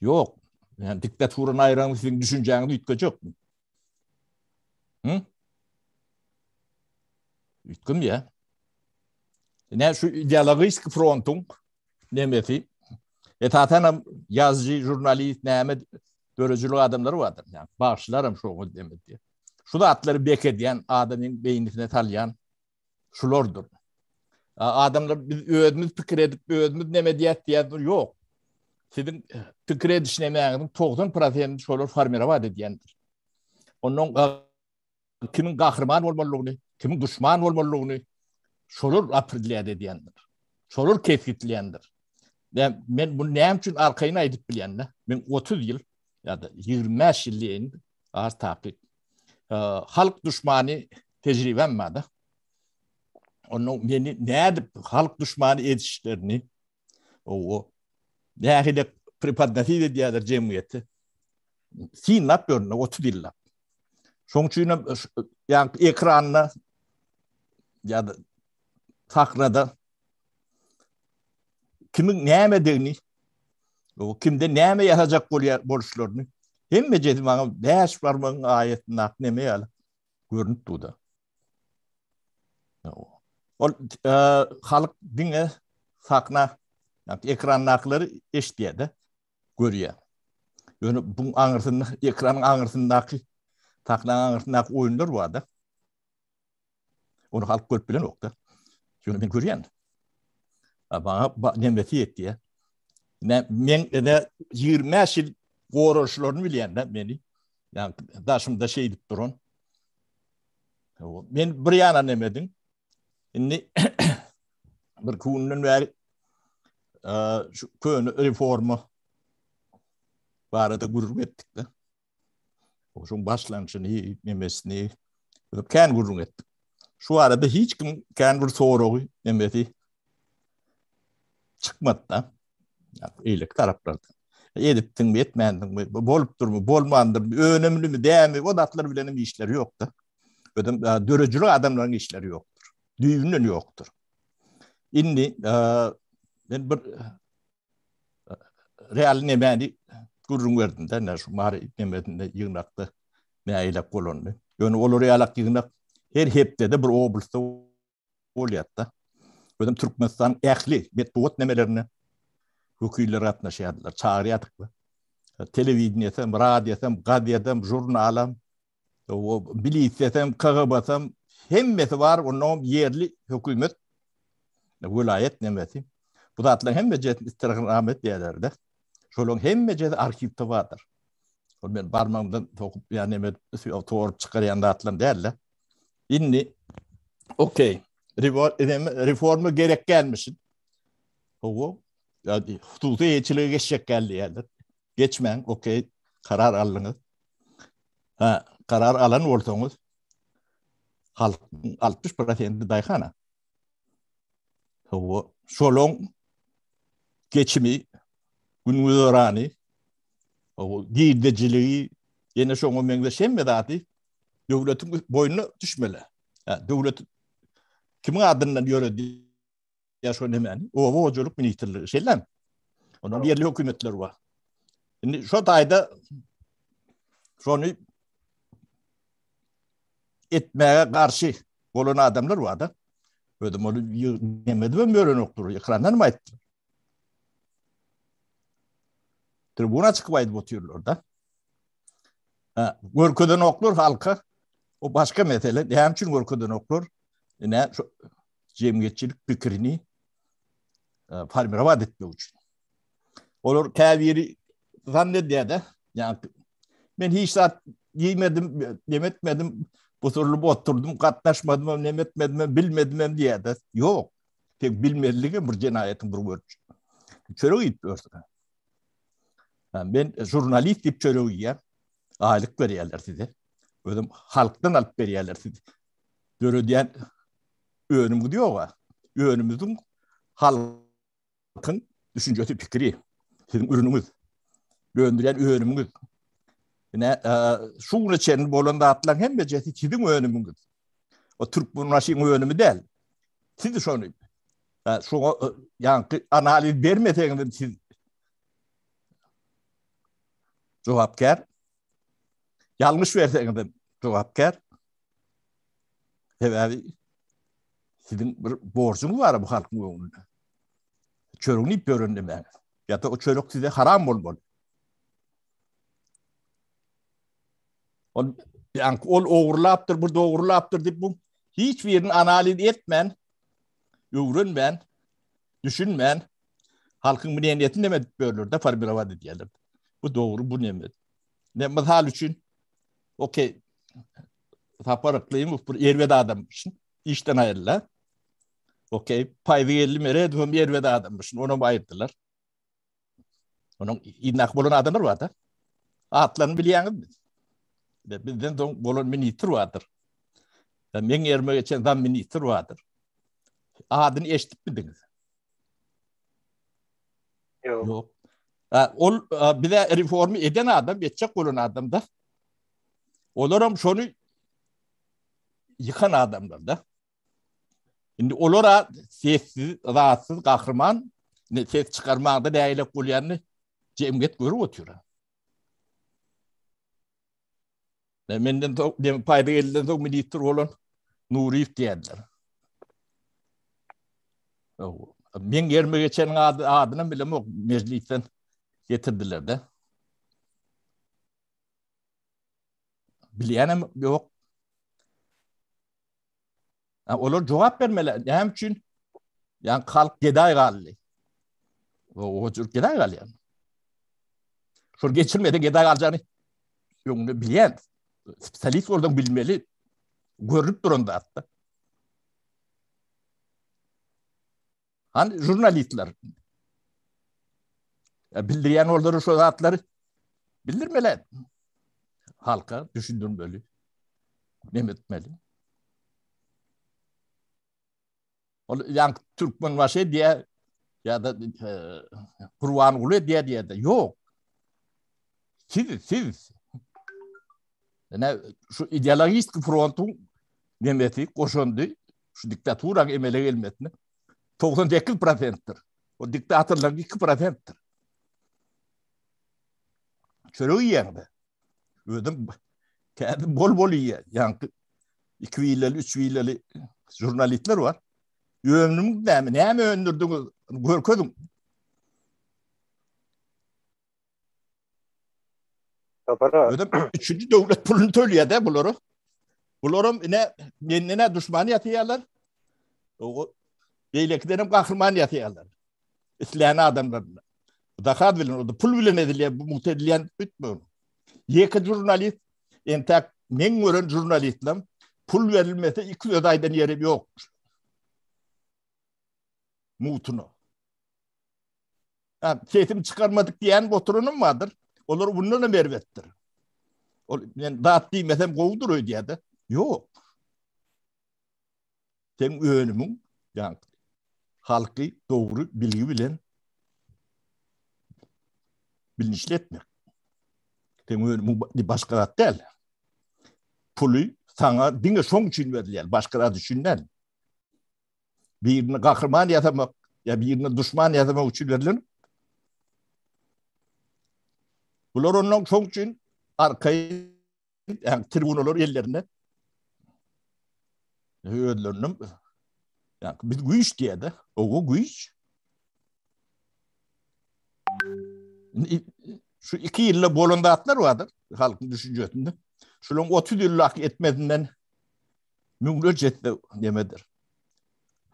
[SPEAKER 2] Ýok. Yani diktaturany aýyran siziň düşünjäňiz üýtgejekmi? Hı? Üýtgemýär. Ne şu ideologik frontuň nemesi esasan hem ýazyjy, žurnalist, näme döredijilik adamlary bardyr. Yani bagşylar hem şoňa demedi. Şu zatlary bekedýän adamyň beýnisine salýan şulardyr. Adamlar biz özümiz pikir edip, özümiz neme diýýäs diýýär, ýok. Siziň pikir ediş nemäňiziň 90% şolar formirowat edýändir. Ondan kimiň gahryman bolmalydygyny, kimiň duşman bolmalydygyny şolar opredlýät edýändir. Şolar kesgitleýändir. Men, men bunu näme üçin arkaýyn aýdyp bilýän-de? Men 30 ýyl ýa-da 25 ýyl diýeýin, az takyk. Halk duşmany tejribem bar-da. Ondan meni nädip halk duşmany edişlerini, o nähili prepodnosit edýärler jemgyýeti. Synlap ýörün 30 ýyllap. Şoň üçin hem ýa ekranda ýa-da sahnada kimiň nämedigini, o kimde näme ýasajak bolýar boluşlaryny hemmejesi maňa bäş barmagyň aýasyndaky neme ýaly görünip durdy. Ol e, halk diňe sahna, ýa ekrandakylary eşidýär-de, görýär. Ýöne bu aňyrsynda, ekranyň aňyrsyndaky, sahnaň aňyrsyndaky oýunlar bar-da. Ony halk görüp bilenok-da. Ýöne men görýän. Maňa nemesi ýetdi. Ne men ene 25 ýyl goraşlaryny bilýän-de meni. Ýa daşymda şeýdip duran. Men bir ýana nemediň. Indi bir günden bäri şu köne reforma barada gürrüň etdik-de. Şoň başlanyşyny, nemesini kän gürrüň etdik. Şu arada hiç kim kän bir soragy, nemesi çykmady-da. Eýleki taraplarda. Edipdiňmi, etmändiňmi, bolupdyrmy, bolmandyrmy, önemlimi, dämi, o zatlar bilen hem işleri ýokdy. Özem döredijilik adamlaryň işleri ýokdur. Düýbünden ýokdur. Indi men bir real nemäni gürrüň berdim de, şu Mary nemesinde ýygnakda nägilek bolanyny. Ýöne olar ýalak ýygnak her hepdede bir oblastda bolýar-da. Özem Türkmenistan ähli metbugat nemelerine wekiller gatnaşýardylar, çagyrýardyk. Telewideniýesem, radiosam, gazetem, žurnalam, milisiýasam, KGB-sam hemmesi bar, onnoňam ýerli hökümet, welaýat nemesi. Bu zatlaryň hemmejesi Instagram etýärler-de. Şolaryň hemmejesi arhiwde bardyr. Ol men barmagymdan sokup ýa neme torup çykarýan zatlarym däl-de. Indi okey. Reforma gerek gelmiş. Hawa. Hususy eýeçilige geçjek geldi diýýärler. Geçmäň, okey. Karar aldyňyz. Ha, karar alan bolsaňyz halkyň 60 prosenti daýhana. Hawa, şolaň geçimi, gün-güzerany, hawa, girdejiligi, ýene şoňa meňzeş hemme zady döwletiň boýnuna düşmeli. Ha, döwlet kimiň adyndan ýöredi? Ýa şo nämäni? Oba hojalyk ministrligi, şeýlemi? Onuň ýerli hökümetleri bar. Indi şo taýda şony etmäge garşy bolan adamlar bar-da. Özüm ony neme edibem ýörenokdyr, ekrandan hem aýtdym. Tribuna çykyp aýdyp otyrlar-da. Ha, görkezenoklar halka. O başga mesele. Näme üçin görkezenoklar? Ine şu jemgyýetçilik pikirini e, formirowat etmek üçin. Olar käbiri zannedýär-de, ýa men hiç zat diýmedim, demetmedim, busurylyp oturdym, gatnaşmadym, nem etmedim, bilmedim hem diýýär-de. Ýok. Tek bilmezlik hem bir jenaýatyň bir görnüşi. Çörek iýip ýörsün. Men žurnalist diýip çörek iýýän. Aýlyk berýärler size. Özüm halkdan alyp berýärler siz. Döredýän önümiz ýok-a. Önümiziň halk Halkyň düşünjesi, pikiri, siziň ürüniňiz, öndürýän önümiňiz. Ine, e, şu güne çenli bolan zatlaryň hemmejesi siziň önümiňiz. O Türkmenbaşyň önümi däl. Siz şony e, şoňa e, ýaňky analiz bermeseňiz siz jogapkär. Ýalňyş berseňiz hem jogapkär. Sebäbi siziň bir borjuňyz bar bu halkyň öňünde. Çöregini iýip ýören demäňiz. Ýa-da o çörek size haram bolmaly. Ol ýaňky ol ogurlapdyr, bu dogrulapdyr diýip bu hiç birini analiz etmän, öwrenmän, düşünmän halkyň mneniýetini neme edip ýörler-de, formirowat edýärler. Bu dogry, bu neme. Ne mysal üçin okey Sapar Yklymow bir erbet adammış. Işden aýryldy. Okey, Paýzygeldi Meredow hem erbet adammış. Onam aýyrdylar. Onuň yzyndaky bolan adamlar bar-da. Atlaryny bilýäňizmi? Bizden soň bolan ministr bardyr. Meň ýerime geçen zam ministr bardyr. Adyny eşidipmidiňiz?
[SPEAKER 3] Ýok.
[SPEAKER 2] Ýok. Ol bize reformy eden adam, etjek bolan adam da. Olaram şony ýykan adamlar da. Indi olara sessiz, zatsyz gahryman, ne ses çykarmaga nägilek bolýanyny jemgyýet görüp otyr. Ne menden soň, dem paýda gelden soň ministr bolan Nuriýew diýerler. Men ýerime geçeniň ady adyny bilemok, mejlisden getirdiler de. Bilýänem ýok. Olar jogap bermeli. Näme üçin? Ýa halk gedaý galdy. O jür gedaý galýar. Şol geçirmedi gedaý galjagyny öňünde bilýän. Spesialist bolsaň bilmeli. Görünip duran zatda. Hani jurnalistler? Ya bildirýän olary şu zatlary bildirmeli. Halka düşündirmeli. Nem etmeli. Ol ýa Türkmenbaşy diýä ýa-da e, Gurbanguly diýä diýä-de ýok. Siz siz Ine şu ideologik frontuň nemesi goşandy şu diktaturaň emele gelmesine 98 prosentdir. O diktatorlaryň 2 prosentdir. Çörek iýende. Özüm täze bol-bol iýýär. Ýaňky 2 willeli, 3 willeli žurnalistler bar. Önümiň näme? Näme öndürdiňiz? Görkeziň.
[SPEAKER 3] Sapara.
[SPEAKER 2] Özüm üçünji döwlet puluny töleýär-de bulara. Bularam ine menden ne düşman ýasaýarlar. O beýlekiden hem gahryman ýasaýarlar. Islän adamlaryna. Zakaz bilen, o da pul bilen edilýär, bu mugt edilýän bitmiyor. Ýeke žurnalist, entäk men gören žurnalistlerim pul berilmese iki söz aýdan ýeri ýok. Mugtuna. Ha, sesim çykarmadyk diýen oturanym bardyr. Olar bundan hem erbetdir. Ol men zat diýmesem gowudyr öýdýär-de. Ýok. Seň önümiň ýa halky dogry bilgi bilen bilinçli etmek. Seň önümiň başga zat däl. Puly saňa diňe şoň üçin berilýär, başga zat üçin däl. Birini gahryman ýasamak ýa birini duşman ýasamak üçin berlen. Bular ondan şoň üçin arkaýyn ýa tribunalar ellerinde özleriniň ýa biz güýç diýýär-de, owo güýç. Şu iki ýylda bolan zatlar bardyr halkyň düşünjesinde. Şularyň 30 ýyllak etmezinden müňlerçe etse nemedir.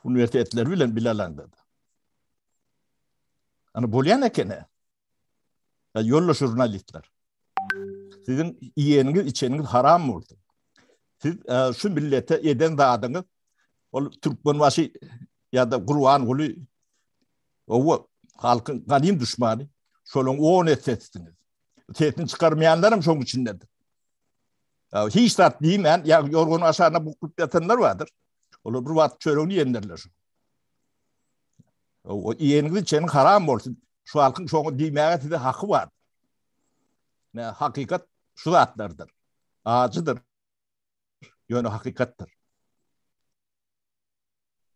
[SPEAKER 2] Uniwersitetler bilen bile alanda. Ana bolýan ekeni. Ýolla žurnalistler. Siziň iýeniňiz, içeniňiz haram bolsun. Siz e, şu millete eden zadyňyz ol Türkmenbaşy ýa-da Gurbanguly owa halkyň ganym duşmany şolaryň 10 etsesiňiz. Sesini çykarmaýanlar hem şoň içindedir. Hiç zat diýmän, ýa ýorganyň aşagyna buklup ýatanlar bardyr. Olar bir wagt çöregini iýendirler şu. O iýeniňiz içeniň haram bolsun. Şu halkyň şoňa diýmäge size haky bar. Ne hakykat şu zatlardyr. Ajydyr. Ýöne hakykatdyr.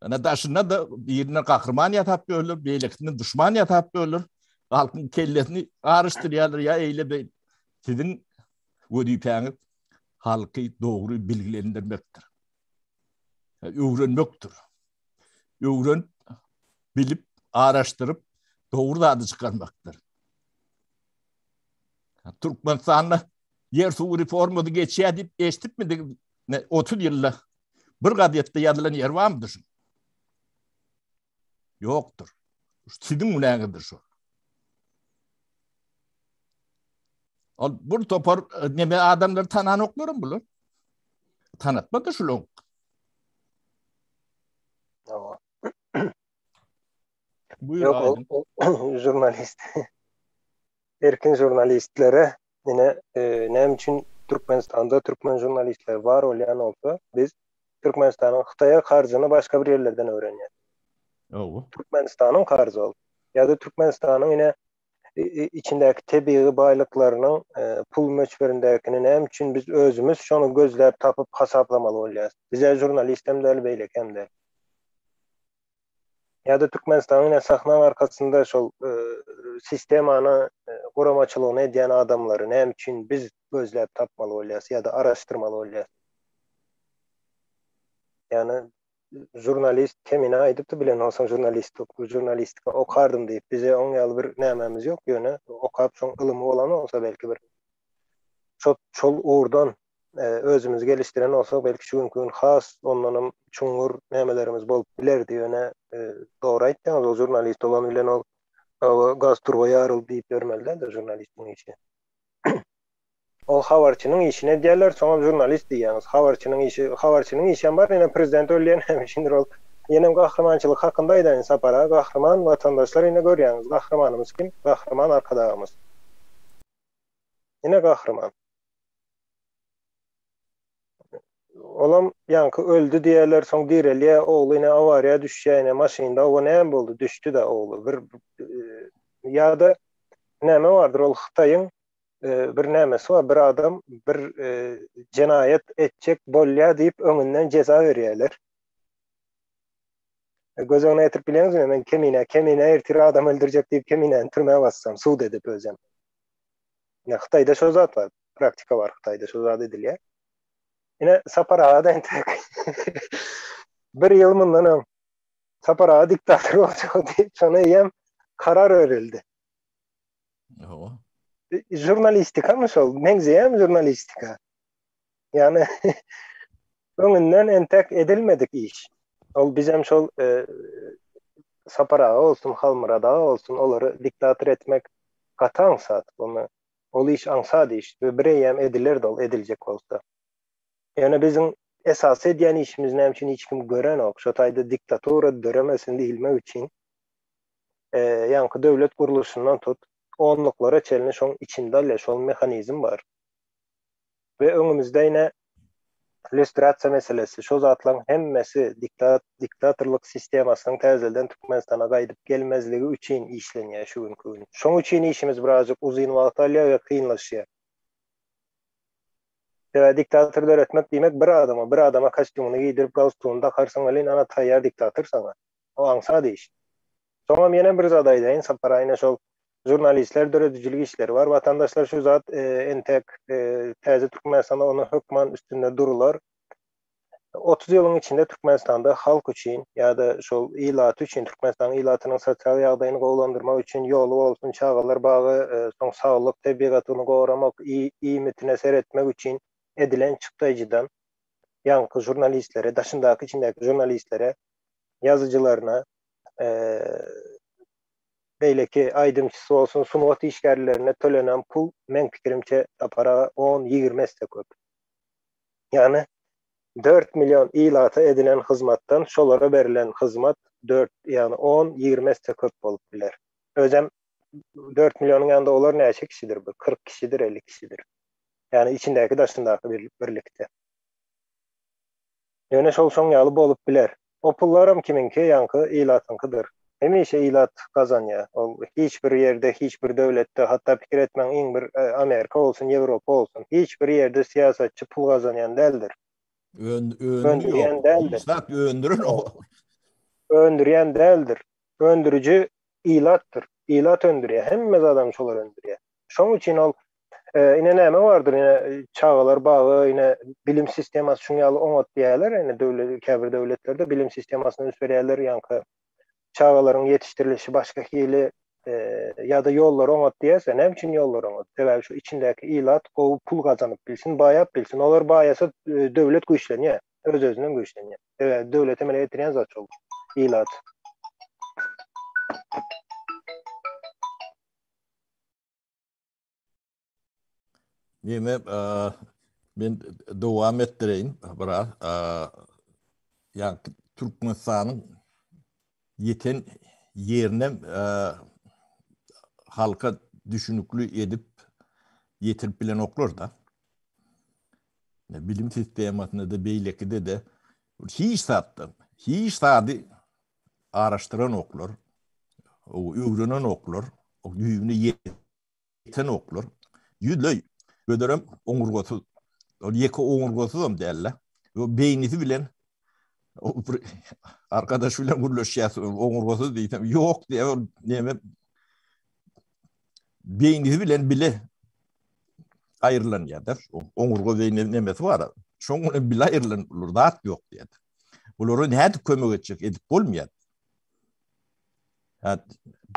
[SPEAKER 2] Ana daşynda da birinden gahryman ýasap ýörler, beýlekisinden duşman ýasap ýörler. Halkyň kellesini garyşdyrýarlar ýa eýle beýle. Siziň wezipäňiz halky dogry bilgilendirmekdir. Öwrenmekdir. Öwrenip, bilip, araşdyryp, dogry zady çykarmakdyr. Türkmenistanda ýer suw reformasy geçýär diýip eşidipmidik? 30 ýylda bir gazetde ýazylan ýer barmydyr şu? Ýokdur. Siziň günäňizdir şu. Ol bir topar e, neme adamlar tananoklarym bular. Tanatmady şular.
[SPEAKER 3] Buyur Yok, o, o, jurnalist. Erkin jurnalistlere ine e, näme üçin Türkmenistanda türkmen jurnalistleri bar bolýan bolsa, biz Türkmenistanyň Hytaýa karzyny başga bir ýerlerden öwrenýäris.
[SPEAKER 2] Hawa.
[SPEAKER 3] Türkmenistanyň karzy ol. Ýa-da Türkmenistanyň ine içindäki tebigy baýlyklarynyň e, pul möçberindäkini näme üçin biz özümiz şony gözläp tapyp hasaplamaly bolýarys? Bize žurnalist hem däl, beýleki hem däl. Ýa-da Türkmenistanyň ine sahnaň arkasynda şol e, sistemany e, guramaçylygyny edýän adamlary näme üçin biz gözläp tapmaly bolýarys ýa-da araşdyrmaly bolýarys? Ýani žurnalist Kemine aýdypdy bilen bolsaň žurnalist žurnalistika okardym diýip bize oň ýaly bir nämämiz ýok ýöne okap şoň ylymy bolan bolsa belki bir şol şol ugurdan özümizi gelişdiren bolsak belki şu günki gün has ondanam çuňňur nämelerimiz bolup bilerdi ýöne dogry aýtýaňyz ol žurnalist bolan bilen ol gaz turba ýaryldy diýip ýörmeli däldir žurnalistiň işi. Ol habarçynyň işini edýärler soňam žurnalist diýýäňiz habarçynyň işi habarçynyň işem bar ýene prezident ölýän näme üçindir ol ýenem gahrymançylyk hakynda aýdaýyn Sapar aga gahryman watandaşlar ine görýäňiz gahrymanymyz kim gahryman arkadagymyz ine gahryman. Olam ýaňky öldi diýerler, soň direlýär, ogly ine awariýa düşýär, ine maşynda oba näme boldy, düşdi-de ogly. Bir ýa-da näme bardyr ol Hytaýyň bir nämesi bar, bir adam bir jenaýat etjek bolýar diýip öňünden jeza berýärler. Göz öňüne getirip bilýäňizmi, men Kemine, Kemine ertir adam öldürjek diýip Keminäni türmä bassam, sud edip özem. Ine Hytaýda şo zat bar. Praktika bar Hytaýda şo zat edilýär. Ine Sapar aga da entek bir ýyl mundan öň Sapar aga diktator boljak diýip şona eýýäm karar berildi.
[SPEAKER 2] Hawa.
[SPEAKER 3] Žurnalistika mı şol? Meňzeýärmi žurnalistika? Ýani öňünden entek edilmedik iş. Ol bizem şol e, Sapar aga bolsun, Halmyrat aga bolsun olary diktator etmek gaty aňsat. Ony ol iş aňsat iş we bireýýäm edilerdi ol ediljek bolsa. Ýöne biziň esasy edýän işimiz näme üçin hiç kim görenok, şo taýda diktatura döremesin diýilmek üçin ýaňky döwlet gurluşyndan tut, onluklara çenli şoň içinde alýar, şol mehanizm bar. We öňümizde ine lýustrasiýa meselesi, şo zatlaryň hemmesi diktat, diktatorlyk sistemasynyň täzeden Türkmenistana gaýdyp gelmezligi üçin işlenýär şu günki gün. Şoň üçin işimiz birazjyk uzyn wagt alýar we kynlaşýar. Sebäbi diktator döretmek diýmek bir adama, bir adama kostýumyny geýdirip galstugyny dakarsyň welin ana taýýar diktator saňa. O aňsat iş. Soňam ýene bir zat aýdaýyn, Sapar aýna şol žurnalistler döredijilik işleri bar. Watandaşlar şu zat entek täze Türkmenistanda ony hökman üstünde durular. 30 ýylyň içinde Türkmenistanda halk üçin ýa-da şol ilaty üçin Türkmenistanyň ilatynyň sosial ýagdaýyny gowulandyrmak üçin ýoly bolsun, çagalar bagy, soň saglyk, tebigatyny goramak, iýmitine seretmek üçin edilen çykdaýjydan ýaňky žurnalistlere, daşyndaky içindäki žurnalistlere, ýazyjylaryna, beýleki aýdymçysy bolsun, sungat işgärlerine tölenen pul meň pikirimçe Sapar aga on-ýigrimi esse köp. Ýagny dört million ilata edilen hyzmatdan şolara berlen hyzmat dört, ýagny on, ýigrimi esse köp bolup biler. Özem dört millionyň ýanynda olar näçe kişidir bir 40 kişidir, 50 kişidir. Ýagny içindäki daşyndaky birlikde. Ýöne şol şoň ýaly bolup biler. O pullaram kimiňki, ýaňky ilatyňkydyr. Hemişe ilat gazanýar. Ol hiç bir ýerde, hiç bir döwletde, hatda pikir etmäň iň bir Amerika bolsun, Ýewropa bolsun, hiç bir ýerde syýasatçy pul gazanýan däldir.
[SPEAKER 2] Öndürýän däldir. Hiç zat öndüren o.
[SPEAKER 3] Öndürýän däldir. Öndüriji ilatdyr. Ilat öndürýär. Hemme zadam şolar öndürýär. Şoň üçin ol ine näme bardyr, ine çagalar bagy, ine bilim sistemasy şuň ýaly oňat diýýärler, ine döwlet käbir döwletlerde bilim sistemasyna üns berýärler, ýaňky çagalaryň ýetişdirilişi başga hili ýa-da ýollar oňat diýerse, näme üçin ýollar oňat? Sebäbi şu içindäki ilat gowy pul gazanyp bilsin, baýap bilsin. Olar baýasa döwlet güýçlenýär, öz-özünden güýçlenýär. Sebäbi döwleti emele getirýän zat şol ilat.
[SPEAKER 2] Neme, men dowam etdireýin biraz. Ýa Türkmenistanyň ýeten ýerine halka düşünikli edip ýetirip bilenoklar-da. Bilim sistemasynda-da beýlekide-de hiç zatda, hiç zady araşdyranoklar, öwrenenoklar, düýbüne ýetenoklar. Ýüzleý, özlerem oňurgasyz. Ol ýeke oňurgasyzam däl-de. Beýnisi bilen bir arkadaş bilen gürleşýär, oňurgasyz diýsem, ýok diýýär, ol näme beýnisi bilen bile aýrylanýar-da. Oňurga beýni nemesi bar. Şoň bilen bile aýrylan zat ýok diýýär. Bulara nädip kömek etjek edip bolmaýar.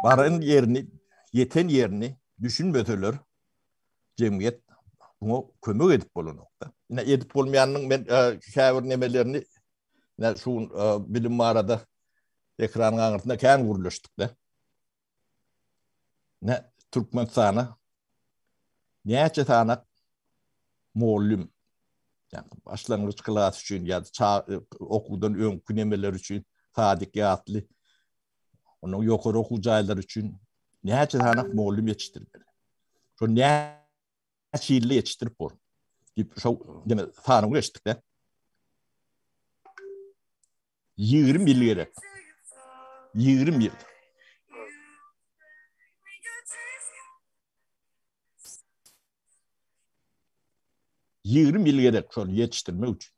[SPEAKER 2] Baran ýerini, ýeten ýerini düşünmeseler jemgyýet buňa kömek edip bolanokda. Ine edip bolmaýanyň men e, käbir nemelerini ine şu e, bilim barada ekranyň aňyrsynda kän gürleşdik-de. Ne Türkmenistana näçe sanak mugallym ýa başlangyç klas üçin ýa okuwdan öňki nemeler üçin sadyk ýatly onuň ýokary okuw jaýlary üçin näçe sanak mugallym ýetişdirmeli. Şo näçe ýylda ýetişdirip bor. Diýip şo deme sanaw geçdik-de. 20 ýyl gerek. 20 ýyl. 20 ýyl gerek şony ýetişdirmek üçin.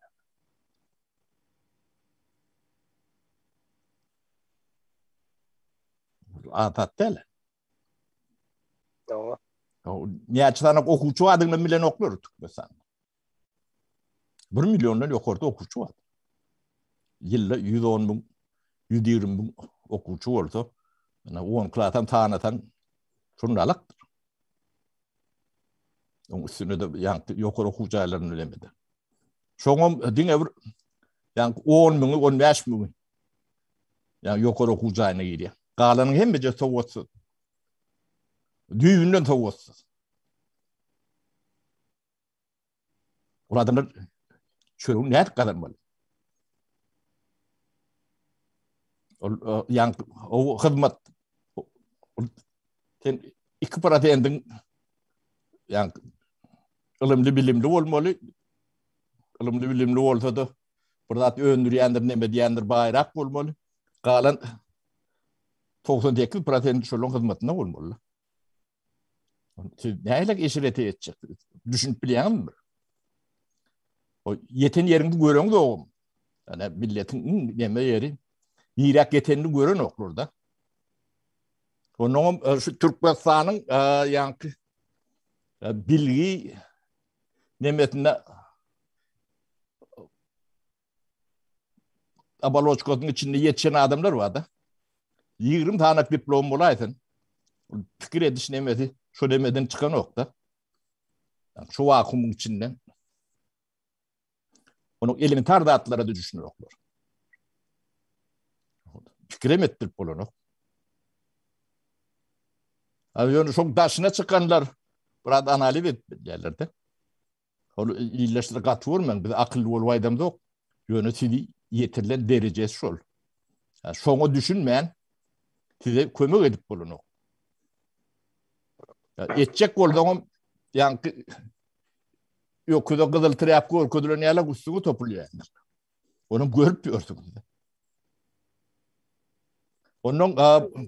[SPEAKER 2] Adat däl.
[SPEAKER 3] Ýa.
[SPEAKER 2] Näçe sany okuwçy bardygyny bilenoklar Türkmenistanda. 1 milliondan ýokarda okuwçy bar. Ýylda 110 müň, 120 müň okuwçy bolsa, ýa 10 klasam sanasaň, şunda alakdyr. Oň üstüne de ýaňky ýokary okuw jaýlaryny bilemedi. Şoňam diňe bir ýaňky 10 müňi, 15 müňi. Ýa ýokary okuw jaýyna girýär. Galanyň hemmeje sowatsyz. Düýbünden sowatsyz. Ol adamlar çöregini nädip gazanmaly? Ol ýa o hyzmat sen 2 prosendiň ýa ylymly bilimli bolmaly. Ylymly bilimli bolsa da bir zat öndürýändir, neme diýendir, baýrak bolmaly. Galan 98 prosent şolaryň hyzmatynda bolmaly. Siz nähili eşrete etjek? Düşünip bilýäňizmi bir? O ýeten ýeriňizi göreňiz ogum. Ýani milletiň iň neme ýeri niräk ýetenini görenoklar da. Onuň e, şu Türkmenistanyň e, ýaňky e, bilgi nemesinde Abaloçkasynyň içinde ýetişen adamlar bar-da. 20 sany diplom bolaýsyn. Pikir ediş nemesi şo nemeden çykanok-da. Şu wakuumyň içinden. Onuň elementar zatlara da düşünenoklar. Pikirem etdirip bolanok. Abi ýöne şoň daşyna çykanlar biraz analiz edip bilýärler-de. Ol illeşdir gaty görmäň, biz akylly bolup aýdamzok. Ýöne sizi ýetirilen derejesi şol. Şoňa düşünmän size kömek edip bolanok. Etjek bolsaňam ýaňky öküze gyzyl trýapka görkezilen ýaly üstüňe topulýar. Onu görüp ýörsüňiz. Ondan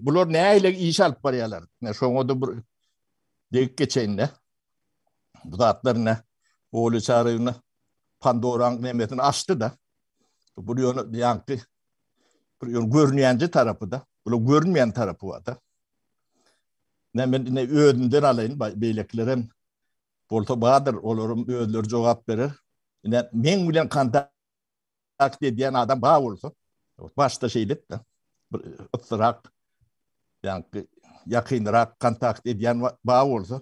[SPEAKER 2] bular nähili iş alyp barýarlar? Şoňa da bir degip geçeýin-de. Bu zatlar ne? Oly çarygyna Pandoraň nemesini açdy da. Bu ýöne ýaňky bir ýöne görünýänje tarapy da. Bular görünmeýän tarapy bar da. Ne men ine özümden alaýyn, beýlekilerem bolsa bardyr, olaryň özleri jogap berer. Ine meň bilen kontakt takt edýän adam bar bolsa, başda şeýle-de, bir yssyrak, ýaňky ýakynrak kontakt edýän bar bolsa,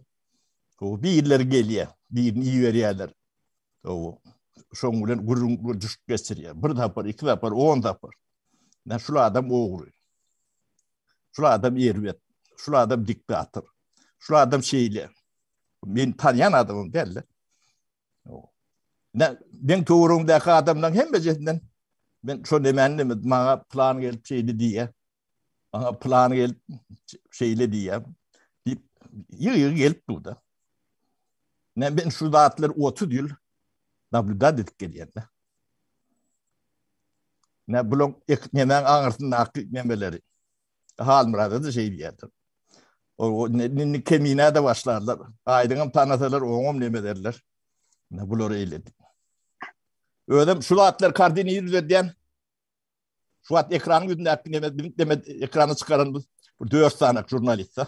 [SPEAKER 2] o birleri gelýär, birini iberýärler. O şoň bilen gürrüň düşüp geçirýär. Bir sapar, iki sapar, on sapar. Näme şul adam ogry. Şul adam erbet. Şul adam diktator. Şul adam şeýle. Men tanýan adamym däl-de. Ne, men töweregimdäki adamlaryň hemmesinden men şo nemäni neme maňa plan gelip şeýle diýýär. Maňa plan gelip şeýle diýýär. Diýip ýygy-ýygy gelip durdy. Ne men şu zatlary 30 ýyl nablýudat edip gelýän-de. Ne bulaň ek nemäň aňyrsyndaky nemeleri. Halmyrada-da şeý diýýärler. O indi Kemine-de başlarlar. Aýdyňam tanasalar, oňam neme ederler. Ne bular eýledi. Özüm şu zatlar koordinir edýän. Şu wagt ekranyň ýüzündäki neme bizim neme ekrana çykaran biz bir 4 sany žurnalist.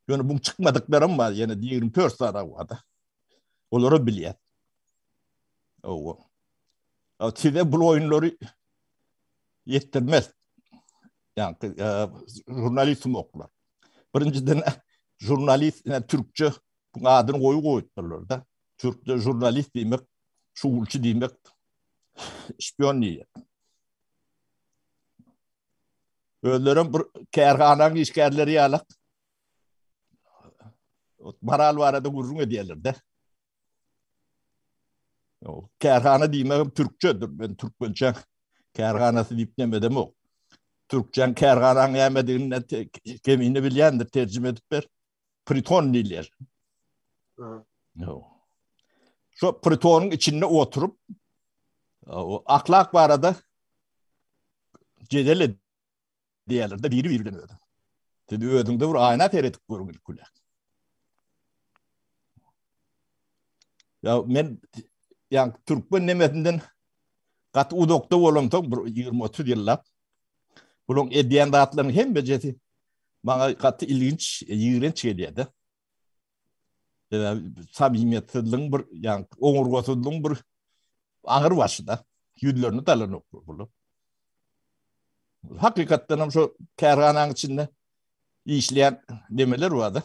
[SPEAKER 2] Ýöne buň çykmadyklarym bar, ýene 24 sany bar. Olary bilýär. Owa. Size bu oýunlary ýetdirmez. Ýa-ni e, žurnalist sumoklar. Birinjiden žurnalist ine türkçe bu adyny goýup goýupdyrlar da. Türkçe žurnalist diýmek, şugulçy diýmek, şpion diýmek. Özlerem bir kärhananyň işgärleri ýalak. Moral barada gürrüň edýärler de. Kärhana diýmegem türkçedir. Men türkmençe kärhanasy diýip neme edemok. Türkçäň kärhanaň nämedigini kemine bilýändir, terjime edip ber. Priton diýilýär. Şo pritonyň içinde oturyp, ahlak barada jedel diýerler-de biri-biri bilen özi. Siz özüňde bir aýna seredip görüň ilki bilen. Ya men ýa türkmen nemesinden gaty uzakda bolamsoň bir 20-30 ýyllap bulaň edýän zatlarynyň hemmejesi maňa gaty ilginç, ýigrenç gelýär-de. Sebäbi samimiýetsizligiň bir, ýa oňurgasyzlygyň bir agyr başy-da. Ýüzlerini dalanoklar bular. Hakykatdan hem şu kärhananyň içinde işleýän nemeler bar-da.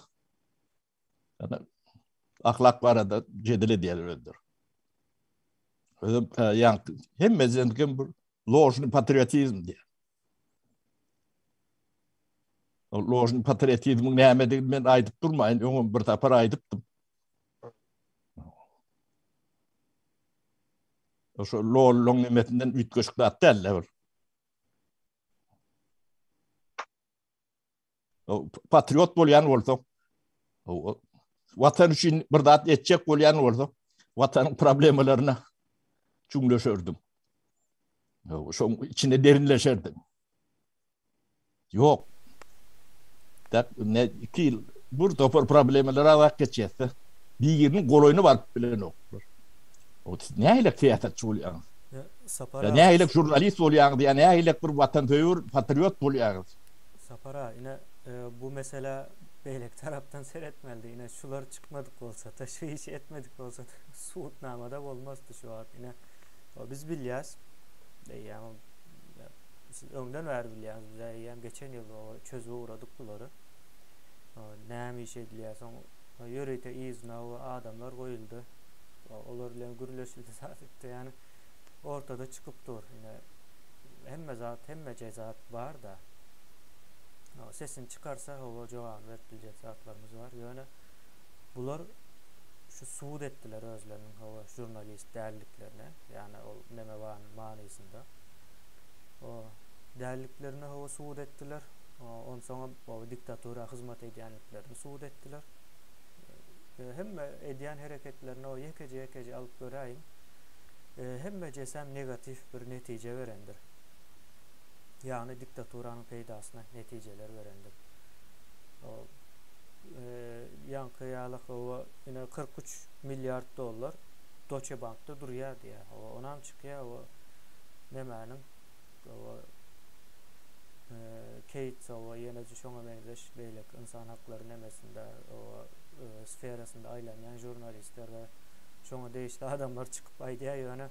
[SPEAKER 2] Yani ahlak barada jedel edýärler özleri. Özüm e, ýa hemmesinden bir ложный patriotizm diýär. Ložny patriotizmiň nämedigini men aýdyp durmaýyn, öňem bir sapar aýdypdym. Şo lolloň nemesinden üýtgeşik zat däl-de bir. Patriot bolýan bolsak, watan üçin bir zat etjek bolýan bolsak, watanyň problemalaryna çuňlaşardyň. Şoň içine derinleşerdiň. Ýok. Tak ne 2 ýyl bir topar problemalara wagt geçýärse, biriniň golaýyna baryp bilenoklar. O siz nähili syýasatçy bolýaňyz?
[SPEAKER 1] Sapar aga.
[SPEAKER 2] Nähili žurnalist bolýaňyz ýa nähili bir watansöýer, patriot bolýaňyz?
[SPEAKER 1] Sapar aga, ine bu meselä beýleki tarapdan seretmelidi. Ine şular çykmadyk bolsada, şu işi etmedik bolsada subutnamada bolmazdy şu wagt. Ine biz bilýäs. Eýýäm Siz öňden bäri bilýäňiz, biz eýýäm geçen ýyl çözüp ugradyk bulary. Näme iş edilýär, soň ýörite yzyna we adamlar goýuldy. Olar bilen gürleşildi zat etdi. Ýani ortada çykyp dur. Ine hemme zat, hemmeje zat bar-da. Sesini çykarsa, hawa jogabyny berip biljek zatlarymyz bar. Ýöne bular şu subut etdiler özleriniň hawa žurnalist dälliklerine. Ýani ol neme manysynda. O dälliklerini hawa subut etdiler. Onsoňam o diktatura hyzmat edýänliklerini subut etdiler. Hemme edýän hereketlerini o ýekeje-ýekeje alyp göräýiň. Hemmejesem negatiw bir netije berendir. Ýagny diktaturanyň peýdasyna netijeler berendir. O ýaňky ýaly hawa ine 43 milliard dollar Deutsche Bankda durýar diýýär. Hawa onam çykýar o nemäniň o Keýts o ýene şoňa meňzeş beýleki ynsan haklary nemesinde o sferasynda aýlanýan žurnalistler we şoňa degişli adamlar çykyp aýdýar ýöne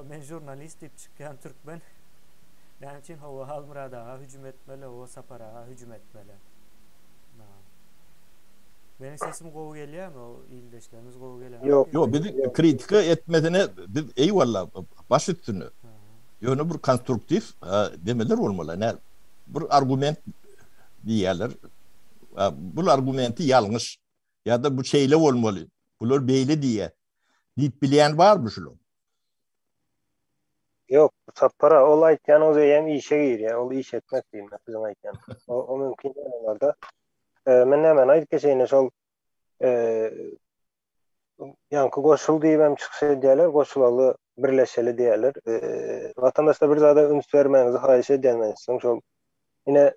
[SPEAKER 1] men žurnalist diýip çykýan türkmen näme üçin hawa Halmyrat aga hüjüm etmeli hawa Sapar aga hüjüm etmeli. Meniň sesim gowy gelýärmi o ildeşlerimiz gowy gelenok.
[SPEAKER 2] Ýok, ýok bizi kritika etmesine biz eýwalla baş üstüne. Ýöne bir konstruktiw demeler bolmaly. Nä bir argument diýýärler. Bu argumenti ýalňyş ýa-da bu şeýle bolmaly. Bular beýle diýýär. Diýip bilýän barmy şular?
[SPEAKER 3] Ýok, Sapar aga, ol aýtýanyňyz eýýäm işe girýär. Ol iş etmek diýmek siziň aýtýanyňyz. O, o mümkin däl olarda. Men nämäni aýdyp geçeýin, şol ýaňky goşul diýip hem çykyş edýärler, goşulaly, birleşeli diýýärler. Watandaşlar bir zada üns bermäňizi haýyş edýän men siziň şol ine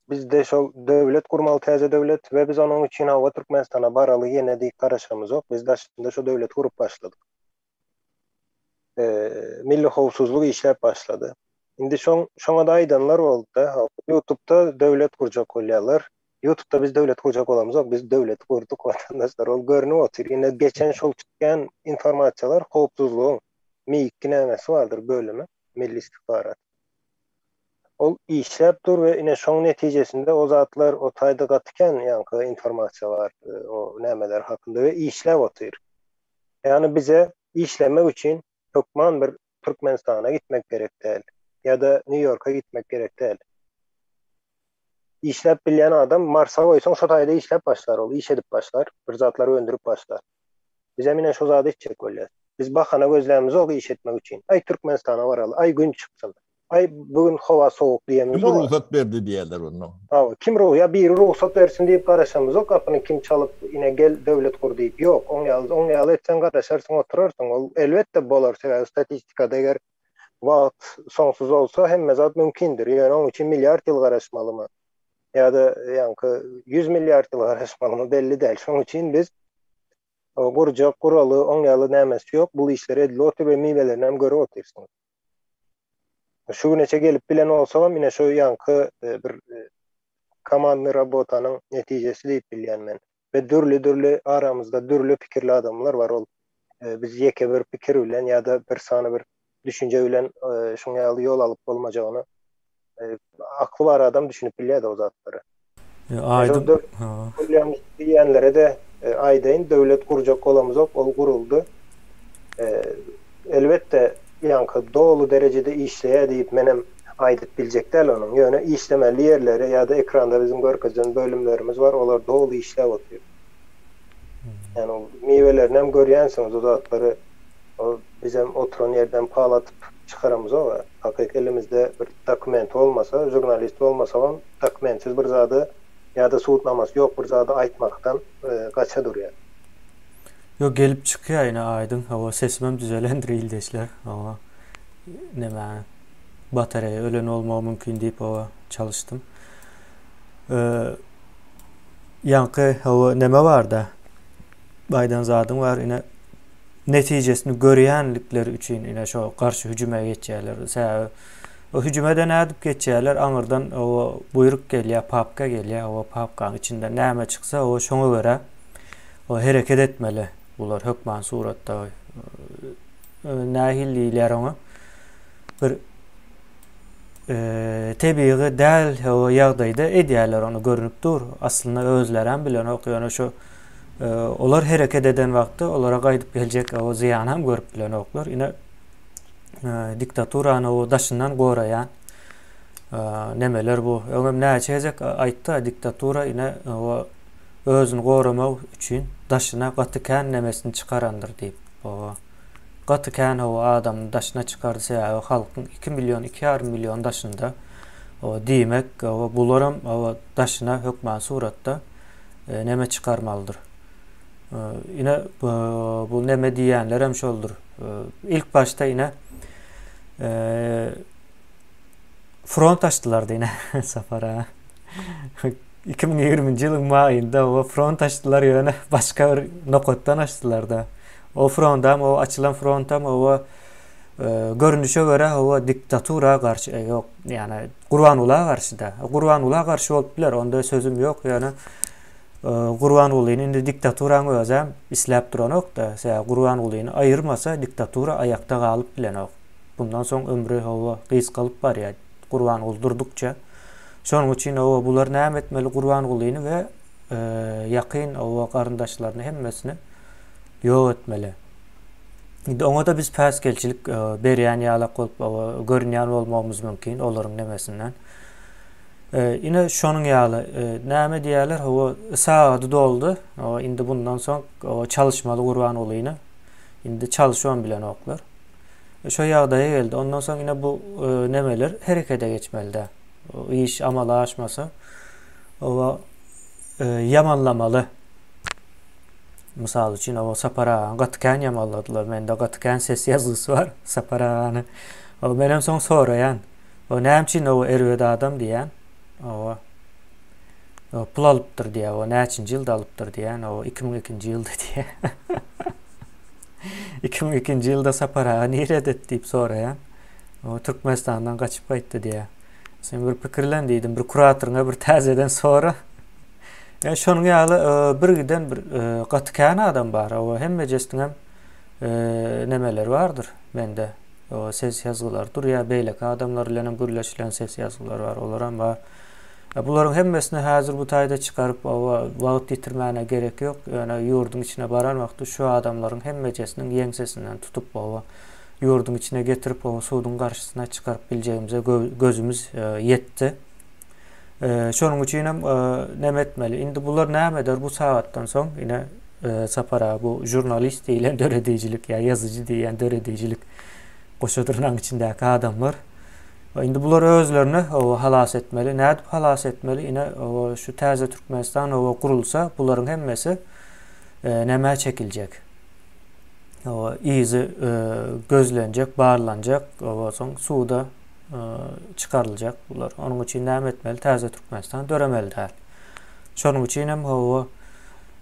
[SPEAKER 3] bizde şol döwlet gurmaly täze döwlet we biz onuň üçin hawa Türkmenistana baraly ýene diýip garaşamyzok. Biz daşynda şo döwleti gurup başladyk. Milli howsuzlyk işläp başlady. Indi şoň şoňa-da aýdanlar boldy-da, Ýutubda döwlet gurjak bolýarlar. Ýutubda biz döwlet gurjak bolamzok, biz döwleti gurduk watandaşlar, ol görnüp otyr. Ine geçen şol çykýan informasiýalar howpsuzlygyň MİK nämesi bardyr bölümi, Milli istihbarat. Ol işläp dur we ine şoň netijesinde o zatlar o taýda gaty kän ýaňky informasiýa bar o nämeler hakynda we işläp otyr. Ýagny bize işlemek üçin hökman bir Türkmenistana gitmek gerek däl ýa-da Nýu-Ýorka gitmek gerek däl. Işläp bilýän adam Marsa goýsaň şo taýda işläp başlar ol, iş edip başlar, bir zatlar öndürip başlar. Bizem ine şo zady etjek bolýas. Biz bahana gözlämizok iş etmek üçin. Aý Türkmenistana baraly, aý gün çyksyn. Aý bu gün howa sowuk diýemizok.
[SPEAKER 2] Kim rugsat berdi diýerler onda.
[SPEAKER 3] Hawa, kim ru ýa biri rugsat bersin diýip garaşamyzok, gapyny kim çalyp ine gel döwlet gur diýip. Ýok, oň ýaly, oň ýaly etseň garaşarsyň oturarsyň. Ol elbetde bolar, sebäbi statistikada eger wagt soňsuz bolsa hemme zat mümkindir. Ýöne oň üçin milliard ýyl garaşmalymy? Ýa-da ýaňky 100 milliard ýyl garaşmalymy belli däl. Şoň üçin biz gurjak guraly oň ýaly nämesi ýok. Bu işler edilip otyr we miwelerini hem görüp otyrsyňyz. Şu güneçe gelip bilen bolsagam ine şu ýaňky e, bir e, komandny rabotanyň netijesi diýip bilýän men. We dürli-dürli aramyzda dürli pikirli adamlar bar ol e, biz ýeke bir pikir bilen ýa-da bir sany bir düşünje bilen şuň ýaly ýol alyp bolmajagyny akly bar adam düşünip bilýär o zatlary.
[SPEAKER 1] Aýdyň.
[SPEAKER 3] Gurýan diýýänlere-de aýdaýyn, döwlet gurjak bolamyzok, ol guruldy. Elbetde, ýaňky doly derejede işleýär diýip menem aýdyp biljek däl onuň. Ýöne işlemeli ýerleri ýa-da ekranda biziň görkezen bölümlerimiz bar, olar doly işläp otyr. Ýagny ol miwelerini hem görýänsiňiz o zatlary ol bizem oturan ýerden pal atyp çykaramyzog-a. Hakyky elimizde bir dokument bolmasa, žurnalist bolmasagam dokumentsiz bir zady ýa-da subutnamasy ýok bir zady aýtmakdan gaça durýar.
[SPEAKER 1] Ýok gelip çykýa ine aýdyň hawa sesimem düzelendir ildeşler hawa neme batareýa ölen bolmagy mümkin diýip hawa çalyşdym. Ýaňky hawa neme barda aýdan zadyň bar ine netijesini görýänlikleri üçin ine şo garşy hüjüme geçýärler. Sebäbi o hüjüme-de nädip geçýärler? Aňyrdan o buýruk gelýär, papka gelýär. O papkanyň içinde näme çyksa, o şoňa görä o hereket etmeli. Bular hökman suratda nähili diýilýär oňa? Bir tebigy däl ýagdaýda edýärler ony görnüp dur. Aslynda özlerem bilenok ýöne şu olar hereket eden wagtda olara gaýdyp geljek o zyýanam görüp bilenoklar. Ine diktaturany o daşyndan goraýan nemeler bu. Öňem näçe gezek aýtdy diktatura ine o özüni goramak üçin daşyna gaty kän nemesini çykarandyr diýip. O Gaty kän hawa adamyny daşyna çykardy sebäbi halkyň 2 million 2,5 million daşynda hawa diýmek hawa bularam hawa daşyna hökman suratda e, neme çykarmalydyr. E, ine bu, bu neme diýýänlerem şoldur. E, ilk başda ine e, front açdylar ine Safar aga. 2020-nji ýylyň maýynda o front açdylar ýöne başga bir nokatdan açdylar-da. O frontam, o açylan frontam o e, görnüşe görä o diktatura garşy, e, ýok, ýani Gurbangula garşy da. Gurbangula garşy bolup biler, onda sözüm ýok, ýöne e, Gurbangulyny indi diktaturaň özem isläp duranok-da. Sebäbi Gurbangulyny aýyrmasa diktatura aýakda galyp bilenok. Bundan soň ömri hawa gysgalyp barýar. Gurbanguly durdukça. Şonuň üçin oba bular näme etmeli Gurbangulyny we ýakyn oba garyndaşlaryny hemmesini ýok etmeli. Indi oňa-da biz päsgelçilik berýän ýalak bolup görünýän bolmagymyz mümkin olaryň nemesinden. Ine şonuň ýaly näme diýýärler hawa sagady doldy. Indi bundan soň çalyşmaly Gurbangulyny. Indi çalyşybam bilenoklar. Şo ýagdaýa geldi. Ondan soň ine bu nemeler herekete geçmeli-dä. Iş amala aşmasa, oba ýamanlamaly. Mysal üçin, oba Sapar agany gaty kän ýamanladylar. Mende gaty kän ses ýazgysy bar Sapar agany. Oba menem soň soraýan. O näme üçin oba erbet adam diýýän. Oba pul alypdyr diýýär. O näçinji ýylda alypdyr diýýän. O 2002-nji ýylda diýýär. 2002-nji ýylda Sapar aga nirededi diýip soraýan. O Türkmenistandan gaçyp gaýtdy diýýär. Sen bir pikirlen diýdim, bir kuratoryňa bir täzeden sora. Ýa şonuň ýaly e, bir giden bir e, gaty kän adam bar. O hemmejesiniň hem e, nemeleri bardyr mende. O ses ýazgylar durýar, beýleki adamlar bilen hem gürleşilen ses ýazgylar bar, olar hem bar. Bularyň hemmesini häzir bu taýda çykaryp, oba wagt ýitirmäne gerek ýok. Ýöne ýurduň içine baran wagty şu adamlaryň hemmejesiniň ýeňsesinden tutup, oba ýurduň içine getirip, oba suduň garşysyna çykaryp biljegimize gözümiz ýetdi. Şonuň üçin hem näme etmeli? Indi bular näme eder bu sagatdan soň? Ine Sapar aga bu žurnalist diýlen döredijilik ýa ýazyjy diýen döredijilik goşa dyrnagyň içindäki adamlar. Indi bular özlerini oba halas etmeli. Nädip halas etmeli? Ine oba şu täze Türkmenistan oba gurulsa, bularyň hemmesi e, nämä çekiljek? Oba yzy e, gözlenjek, barlanjak, oba soň suda e, çykaryljak bular. Onuň üçin näme etmeli? Täze Türkmenistan döremeli däl. Şonuň üçin hem oba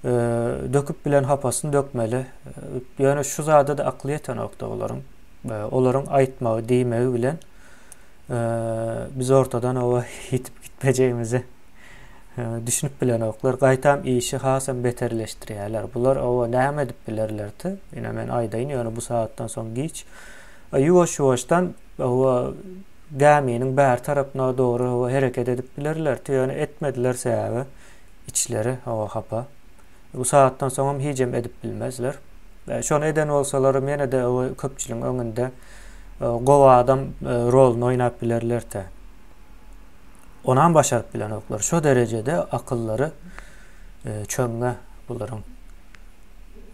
[SPEAKER 1] e, döküp bilen hapasyny dökmeli. Ýöne şu zada-da akly ýetenokda bularyň. Olaryň aýtmagy, diýmegi bilen biz ortadan oba ýitip gitmejegimizi düşünip bilenoklar. Gaýtam işi hasam beterleşdirýärler. Bular oba näme edip bilerlerdi? Ine men aýdaýyn, ýöne bu sagatdan soň giç. Ýuwaş-ýuwaşdan oba gäminiň bäri tarapyna dogry oba hereket edip bilerlerdi, ýöne etmediler sebäbi içleri oba hapa. Bu sagatdan soňam hijem edip bilmezler. Şony eden bolsalaram ýene-de o köpçüligiň öňünde gowy adam roluny oýnap bilerler-te. Onam başaryp bilenoklar. Şo derejede akyllary çöňňe bularyň.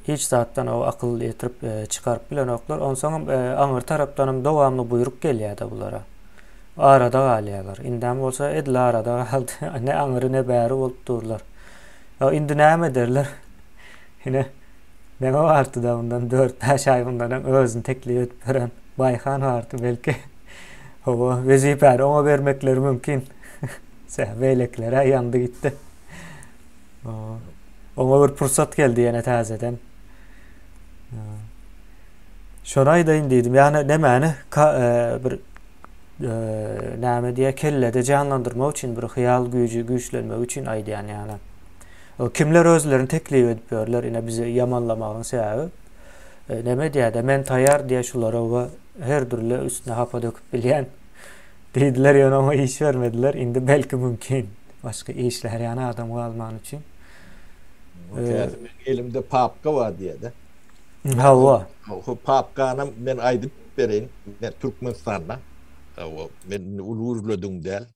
[SPEAKER 1] Hiç zatdan o akyl ýetirip çykaryp bilenoklar. Onsoňam aňyr tarapdanam dowamly buýruk gelýär-de bulara. Arada galýarlar. Indem bolsa edil arada galdy. Ne aňyry ne bäri bolup durlar. Ýa indi näme ederler? Ine, neme bardy-da mundan 4-5 aý mundan öň özüni teklip edip beren Baýhan bardy belki. Hawa, wezipäni oňa bermekleri mümkin. Sebäbi beýlekiler-ä ýandy gitdi. Oňa bir pursat geldi ýene täzeden. Şony aýdaýyn diýdim. Ýagny nemäni e, bir e, näme diýä kellede janlandyrmak üçin bir hyýal güýji güýçlenmegi üçin aýdýan ýagny. Kimler özlerini teklip edip ýörler ine bizi ýamanlamagyň sebäbi e, neme diýä-de men taýýar diýä şulara we her dürli üstüne hapa döküp bilýän diýdiler ýöne oňa iş bermediler. Indi belki mümkin başga işlär ýany adam galmany üçin.
[SPEAKER 2] Täze meň elimde papka bar diýä-de.
[SPEAKER 1] Hawa.
[SPEAKER 2] Şu papkanam men aýdyp bereýin. Men Türkmenistanda, hawa, men indi uly gürledigim däl.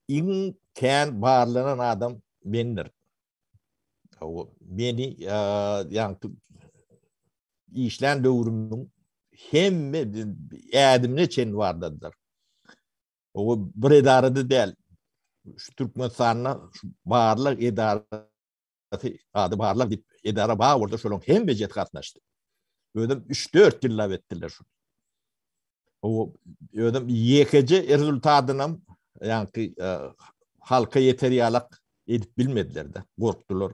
[SPEAKER 2] Iň kän barlanan adam mendir. Hawa, meni ýaňky işlän döwrümiň hemme ädimine çenli barladylar. O bir edarada däl. Şu Türkmenistanda şu barlag edarasy, ady barlag diýip edara bar bolsa şolaryň hemmejesi gatnaşdy. Özem 3-4 ýyllap etdiler şuny. O özem ýekeje rezultatynam ýaňky e, halka ýeter ýalak edip bilmediler-de, gorkdular.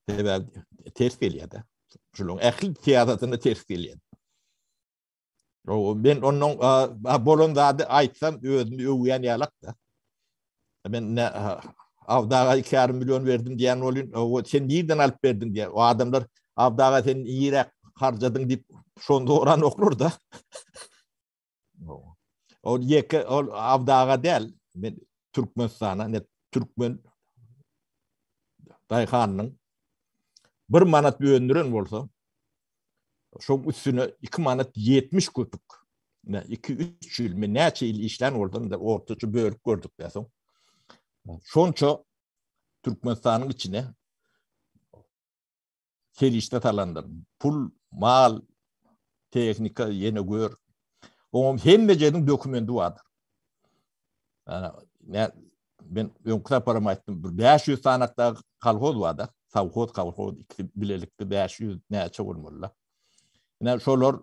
[SPEAKER 2] Sebäbi ters gelýär-de. Şularyň ähli syýasatyna ters gelýär. Men ondan bolan zady aýtsam özümi öwýän ýalak-da. Men ne Awdaga 2,5 million berdim diýen bolýan, o sen nirden alyp berdiň diýär. O adamlar Awdaga sen niräk harjadyň diýip şony soran oklar-da. Ol ýeke ol Awdaga däl, men Türkmenistana, ne türkmen daýhanynyň bir manat öndüren bolsa, Şoň üstüne 2 manat 70 köpük. Ne 2-3 ýyl, men näçe ýyl işlän bolsam da ortaça bölüp gördük da soň. Şonça Türkmenistanyň içine serişde salandyr. Pul, mal, tehnika ýene gör. Oňam hemmejeniň dokumenti bardyr. Ana, ne men öňki saparam aýtdym, bir 500 sanakda kolhoz barda, sowhoz, kolhoz ikisi bilelikde 500 näçe bolmaly. Ine şolar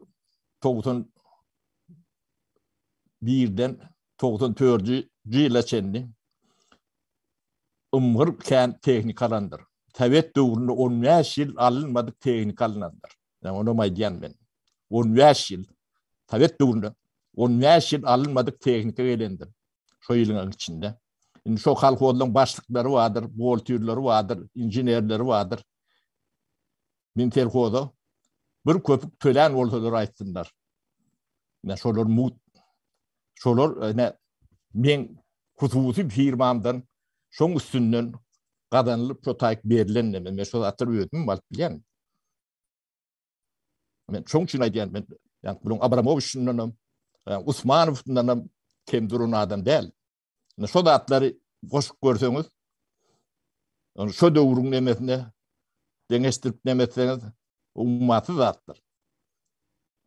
[SPEAKER 2] 91-den 94-nji ýyla çenli ymgyr kän tehnika alandyr. Sowet döwründe 15 ýyl alynmadyk tehnika alynandyr. Ýa onam aýdýan men. 15 ýyl Sowet döwründe 15 ýyl alynmadyk tehnika gelendir. Şo ýylyň içinde. Indi şo kolhozlaryň başlyklary bardyr, buhgalterleri bardyr, inženerleri bardyr. Men selhoza bir köpük tölän bolsalar aýtsynlar. Ne şolar mut şolar ne men hususy firmamdan şoň üstünden gazanylyp şo taýyk berlen neme. Men şo zatlary özüm alyp bilýän. Men şoň üçin aýdýan, men ýa bunuň Abramowiçinden hem, Usmanowdan hem kem duran adam däl. Indi şo zatlary goşup görseňiz, ony şo döwrüň nemesine deňeşdirip nemetseňiz, ummasyz zatlar.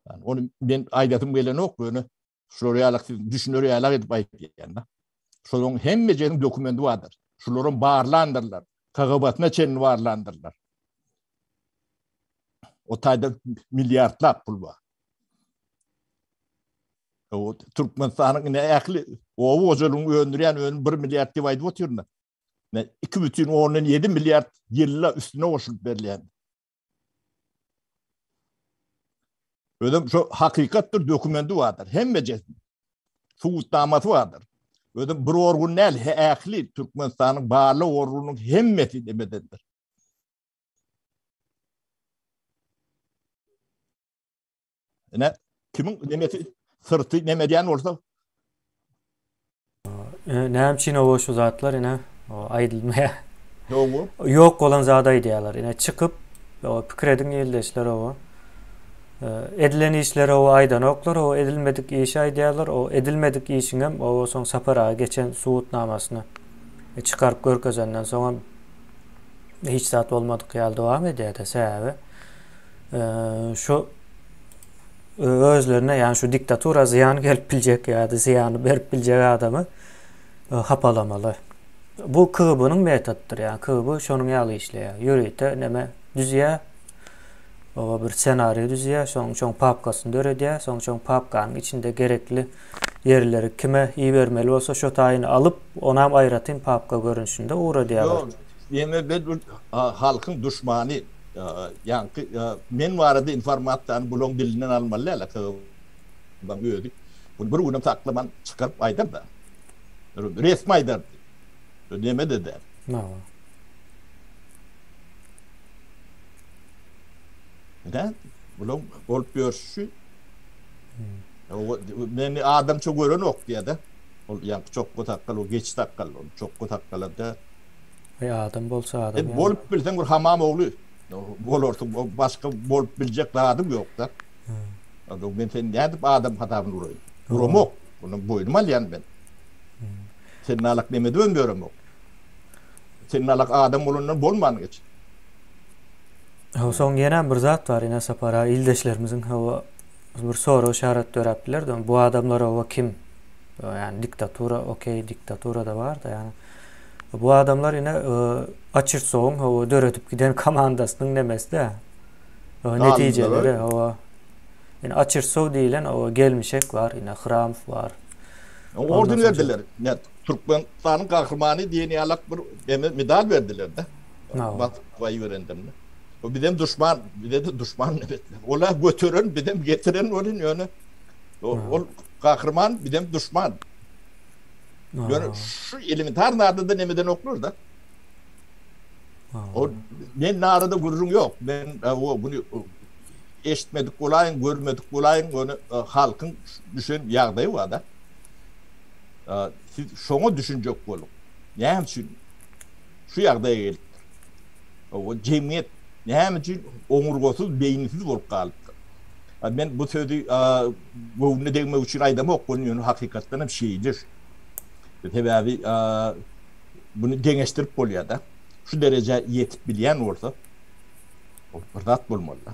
[SPEAKER 2] Yani ony men aýdasym gelenok, ýöne şular ýaly siz düşüner ýaly edip aýdýan-da. Şolaryň hemmejeniň dokumenti bardyr. Şularyň barlandyrlar. KGB-syna çenli barlandyrlar. O taýda milliardlap pul bar. O Türkmenistanyň ine ähli oba hojalygyň öndürýän önümi 1 milliard diýip aýdyp otyryn. Ne 2,7 milliard ýylda üstüne goşulyp berilýän. Özem şu hakykatdyr dokumenti bardyr. Hemmejesi. Subutnamasy bardyr. Özem bir organ däl, ähli Türkmenistanyň barly organynyň hemmesi demedendir. Ine kimiň nemesi syrty neme diýen bolsa
[SPEAKER 1] Näme üçin owa şu zatlar ine aýdylmaýar. Ýok. Ýok bolan zady aýdýarlar. Ine çykyp, pikir ediň ildeşler owa. Edilen işleri owa aýdanoklar, owa edilmedik işi aýdýarlar, o edilmedik işiňem owa soň Sapar aga geçen subutnamasyny çykaryp görkezenden soňam hiç zat bolmadyk ýaly dowam edýär-de, sebäbi şu özlerine ýagny şu diktatura zyýan gelip biljek ýa-da zyýany berip biljek adamy hapalamaly. Bu KGB-niň metodydyr, ýagny KGB şonuň ýaly işleýär. Ýörite neme düzýär, oba bir ssenariý düzýär, soň şoň papkasyny döredýär, soň şoň papkanyň içinde gerekli ýerleri kime ibermeli bolsa şo taýyny alyp, onam aýratyn papka görnüşinde ugradýarlar.
[SPEAKER 2] Ýok, ýene bir halkyň duşmany, ýaňky men barada informasiýany bulaň dilinden almaly däl, KGB-niň özi muny bir günem saklaman çykaryp aýdar-da. Resmi aýdardy. Neme-de däl. Nä? Bulaň bolup ýörşi. Meni adamça görenok diýýär-de. Ol ýaňky çokga sakgal, o geçi sakgal, ol çokga sakgal da.
[SPEAKER 1] Eý adam bolsa adam.
[SPEAKER 2] Sen bolup bilseň bir hamam ogly bolarsyň, başga bolup biljek zadyň ýok-da. Adam men seni nädip adam hasabyna uraýyn? Uramok. Muny boýnuma alýan men. Sen nalak neme edibem ýöremok. Sen nalak adam bolandan bolman geç.
[SPEAKER 1] Hawa, soň ýenem bir zat bar, ine Sapar aga, ildeşlerimiziň hawa bir sorag işaret döräp biler-de, bu adamlar hawa kim? Ýani diktatura, okey, diktatura-da bar-da, ýani. Bu adamlar ine Açirtsowyň hawa döredip giden komandasynyň nemesi-de. Netijeleri hawa. Ine Açirtsow diýlen hawa gelmişek bar, ine Hramow bar.
[SPEAKER 2] Orden berdiler. Ne Türkmenistanyň gahrymany diýen ýalak bir medal berdiler-de. Moskwa iberenden. O bizem duşman, bize de duşman etdiler. Ola göteren, bizem getiren bolun ýöne. Ol gahryman, bizem duşman. Ýöne şu elementar zady da nemeden oklar da. O men narada gürrüň ýok. Men o bunu eşitmedik bolaýyn, görmedik bolaýyn, ýöne halkyň düşen ýagdaýy bar da. Siz şoňa düşünjek boluň. Näme üçin şu ýagdaýa gelipdir? O jemgyýet näme üçin oňurgasyz, beýnisiz bolup galypdyr? Men bu sözi göwnüne degmek üçin aýdamok, ony ýöne hakykatdan hem şeýle. Sebäbi muny deňeşdirip bolýar-da. Şu derejä ýetip bilýän bolsa, ol bir zat bolmaly-da.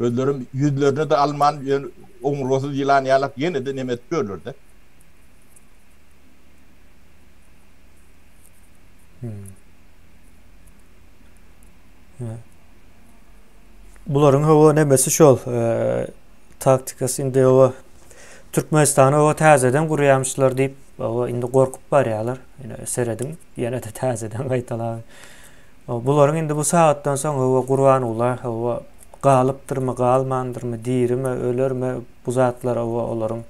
[SPEAKER 2] Özlerem ýüzlerine-de alman, ýöne oňurgasyz ýylan ýalak ýene-de neme edip ýörler-de.
[SPEAKER 1] Bularyň hawa nemesi şol taktikasy indi hawa Türkmenistany hawa täzeden gurýamyşlar diýip hawa indi gorkup barýarlar. Ine serediň ýene-de täzeden gaýtalap. Bularyň indi bu sagatdan soň hawa Gurbanguly hawa galypdyrmy, galmandyrmy, dirimi, ölermi bu zatlar hawa olaryň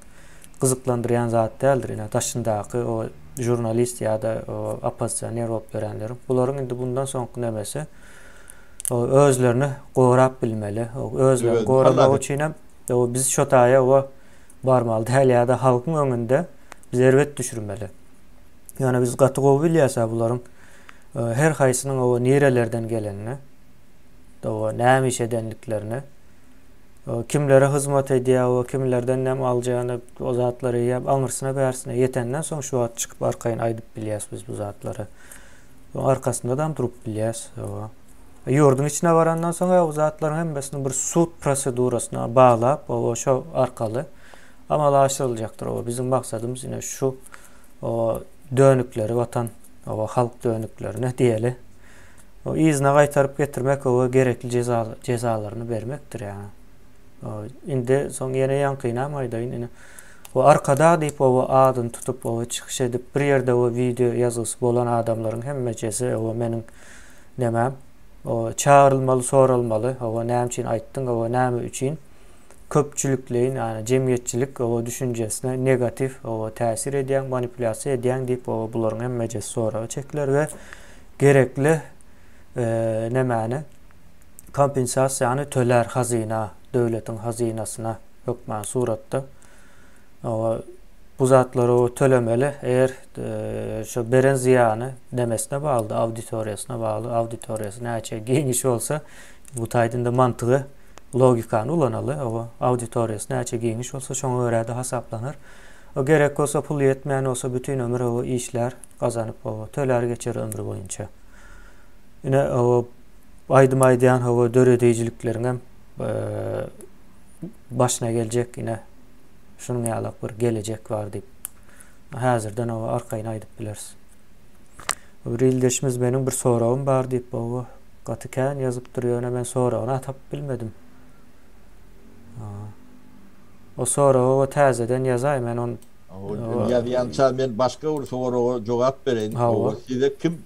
[SPEAKER 1] gyzyklandyrýan zat däldir. Ine daşyndaky o žurnalist ýa-da oppozisioner bolup ýörenleriň bularyň indi bundan soňky nemesi özlerini gorap bilmeli. Özlerini goramak üçin hem biz şo taýa o barmaly däl ýa-da halkyň öňünde biz erbet düşürmeli. Ýöne biz gaty gowy bilýäs bularyň her haýsynyň o nirelerden gelenini, o näme iş edendiklerini. Kimlere hyzmat edýär we kimlerden näme aljagyny o zatlary eýýäm aňyrsyna bärsine ýetenden soň şu wagt çykyp arkaýyn aýdyp bilýäs biz bu zatlary. Oň arkasynda-dam durup bilýäs. Ýurduň içine barandan soň bu zatlaryň hemmesini bir sud prosedurasyna baglap, o şo arkaly amala aşyryljakdyr. O biziň maksadymyz ine şu o dönükleri watan, o halk dönüklerine diýeli. O yzyna gaýtaryp getirmek we gerekli jeza jezalaryny bermekdir ýa. O indi soň ýene ýaňkynam aýdaýyn ine. O Arkadag diýip o adyny tutup o çykyş edip bir ýerde o wideo ýazgysy bolan adamlaryň hemmejesi o meniň nemem o çagyrylmaly soralmaly o näme üçin aýtdyň o näme üçin köpçülikleýin ýagny jemgyýetçilik o düşünjesine negatiw o täsir edýäň manipulýasiýa edýäň diýip o bularyň hemmejesi soraga çekiler we gerekli nemäni kompensasiýany tölär hazyna döwletiň hazynasyna hökman suratda bu zatlary tölemeli eger şu beren zyýany nemesine bagly auditoriýasyna bagly auditoriýasy näçe giňiş bolsa bu taýdan-da mantygy. logikany ulanaly, oba auditoriýasy näçe giňiş bolsa şoňa görä-de hasaplanar. O gerek bolsa pul ýetmeýän bolsa bütin ömür oba işlär, gazanyp oba tölär geçer ömri boýunça. Ine oba aýdym aýdýan oba döredijilikleriňem başyna geljek ine şunuň ýalak bir gelejek bar diýip häzirden oba arkaýyn aýdyp bileris. Bir ildeşimiz meniň bir soragym bar diýip oba gaty kän ýazypdyr ýöne men soragyny tapyp bilmedim. O soragy oba täzeden ýazaý men ony
[SPEAKER 2] Ýazýança men başga bir soraga jogap bereýin. Hawa. Size kim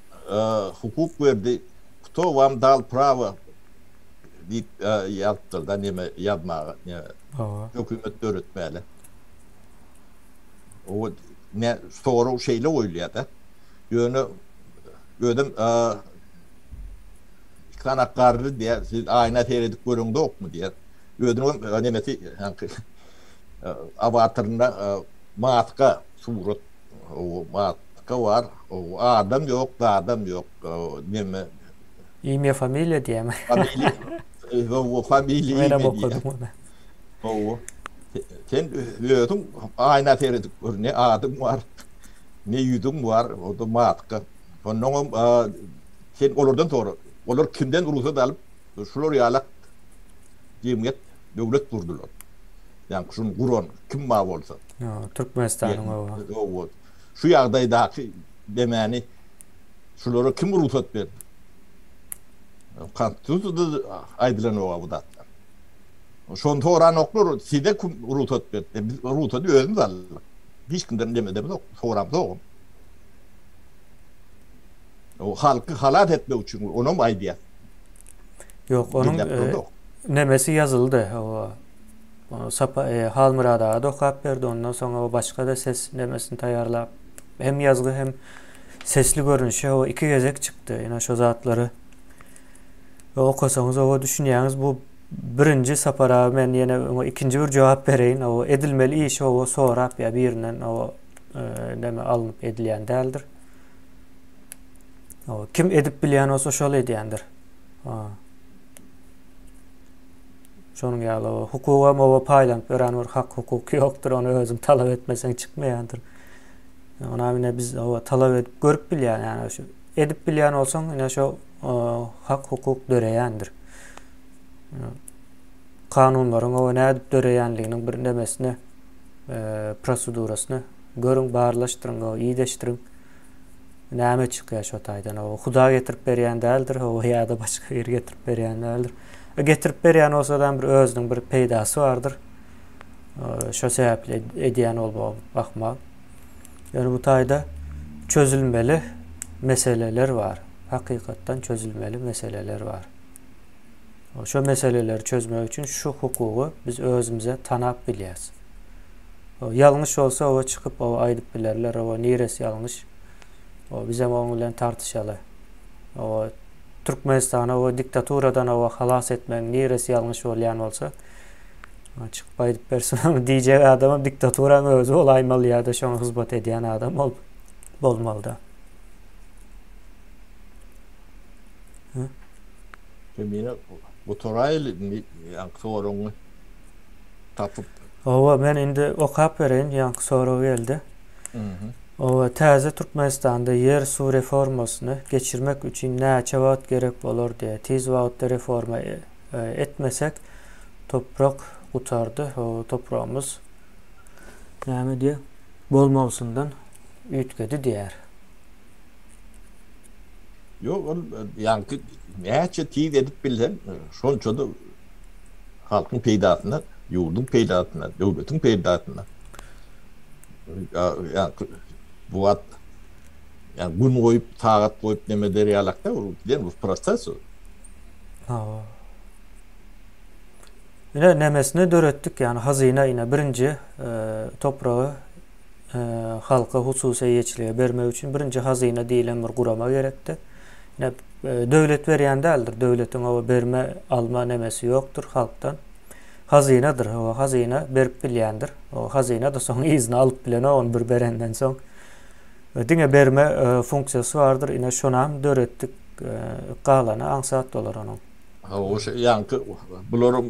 [SPEAKER 2] hukuk berdi? Kto wam dal prawo diýip ýazypdyr-da neme ýazmaga. Hawa. Hökümet döretmäli. O ne sorag şeýle goýulýar-da. Ýöne özem iki sany garry diýýär, siz aýna seredip göreňzokmy diýýär. Özüniň nemesi haňky awatarynda maska surat maska bar. Adam ýok, zadam ýok. Neme
[SPEAKER 1] Imýa familiýa diýýärmi?
[SPEAKER 2] Familiýa. Hawa, familiýa
[SPEAKER 1] Menem okadym ony.
[SPEAKER 2] Hawa. Sen özüň aýna seredip gör, ne adyň bar, ne ýüzüň bar, o-da maska. Onnoňam sen olardan sora. Olar kimden rugsat alyp, şular ýalak jemgyýet, döwlet gurdular. Ýagny şuny guran kim bar bolsa.
[SPEAKER 1] Türkmenistanyň
[SPEAKER 2] hawa. Şu ýagdaýdaky demäni şulara kim rugsat berdi? Konstitusiýada aýdylanok bu zatlar. Şony soranoklar, size kim rugsat berdi? Biz rugsady özümiz aldyk. Hiç kimden demedemizok, soramzogam. O halky halas etmek üçin onam aýdýar.
[SPEAKER 1] Ýok, onuň nemesi ýazyldy. O Sapa e, Halmyrat aga da okap berdi. Ondan soň o başga-da ses nemesini taýýarlap, hem ýazgy hem sesli görnüşe o iki gezek çykdy. Ýene şo zatlary okasaňyz oba düşünýäňiz. Bu birinji Sapar aga men ýene oňa ikinji bir jogap bereýin. O edilmeli iş oba sorap ýa birinden o e, neme alnyp edilýän däldir. O kim edip bilýän bolsa şol edýändir. Şonuň ýaly o hukugam oba paýlanyp örän bir hak hukuk ýokdur, ony özüň talap etmeseň çykmaýandyr. Ona ine biz oba talap edip görüp bilýän, ýani şu edip bilýän bolsaň, ine şo hak hukuk döreýändir. Kanunlaryň oba nädip döreýänliginiň bir nemesini, prosedurasyny görüň, barlaşdyryň, ideşdiriň. Näme çykýar şo taýdan? O Huda getirip berýän däldir, o ýa-da başga biri getirip berýän däldir. E, getirip berýän bolsa-da bir özüniň bir peýdasy bardyr. Şo sebäpli edýän bolmagy ahmal. Ýöne bu taýda çözülmeli meseleler bar. Hakykatdan çözülmeli meseleler bar. Şo meseleleri çözmek üçin şu hukugy biz özümize tanap bilýäris. Ýalňyş bolsa oba çykyp oba aýdyp bilerler oba niresi ýalňyş. O bizem oň bilen tartyşaly. O Türkmenistany oba diktaturadan oba halas etmegiň niresi ýalňyş bolýan bolsa çykyp aýdyp bersin ony diýjek adamam diktaturaň özi bolaýmaly ýa-da şoňa hyzmat edýän adam bolup bolmalyda.
[SPEAKER 2] Kemine gutaraýly indi ýaňky soragyňy tapyp.
[SPEAKER 1] Hawa, men indi okap bereýin, ýaňky sorag geldi. Hawa, täze Türkmenistanda ýer suw reformasyny geçirmek üçin näçe wagt gerek bolar diýýär. Tiz wagtda reforma e, etmesek, toprak gutardy. Hawa, topragymyz näme diýýär? Bolmalysyndan üýtgedi diýýär.
[SPEAKER 2] Ýok, ol ýaňky näçe tiz edip bilseň, şonça-da halkyň peýdasyna, ýurduň peýdasyna, döwletiň peýdasyna. Ýaňky bu wagt ýa gün goýup, sagat goýup neme eder ýalak-da, ol giden bir proses ol.
[SPEAKER 1] Hawa. Ine nemesini döretdik, ýagny hazyna ine birinji topragy halka hususy eýeçilige bermek üçin birinji hazyna diýlen bir gurama gerekdi. Ine, döwlet berýän däldir. Döwletiň oba berme, alma nemesi ýokdur halkdan. Hazynadyr, o hazyna berip bilýändir. O hazyna-da soň yzyna alyp bilenok ony bir berenden soň. Diňe berme funksiýasy bardyr. Ine, şonam döretdik. Galany aňsat bolar onuň.
[SPEAKER 2] Hawa, şo ýaňky bularyň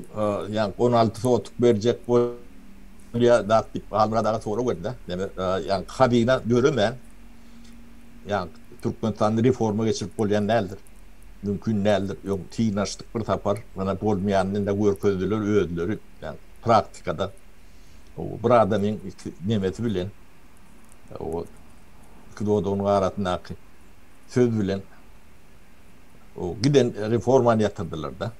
[SPEAKER 2] ýaňky 16 sotuk berjek bolýar zat diýip Halmyrat aga sorag berdi-de. Näme, ýaňky hazyna döremän, ýaňky Türkmenistanda reforma geçirip bolýan däldir. Mümkin däldir. Öň synanyşdyk bir sapar, mana bolmaýanyny indi görkezdiler özleri, ýaňky praktikada. Bir adamyň iki nemesi bilen, o iki dodagynyň arasyndaky söz bilen o giden reformany ýatyrdylar-da.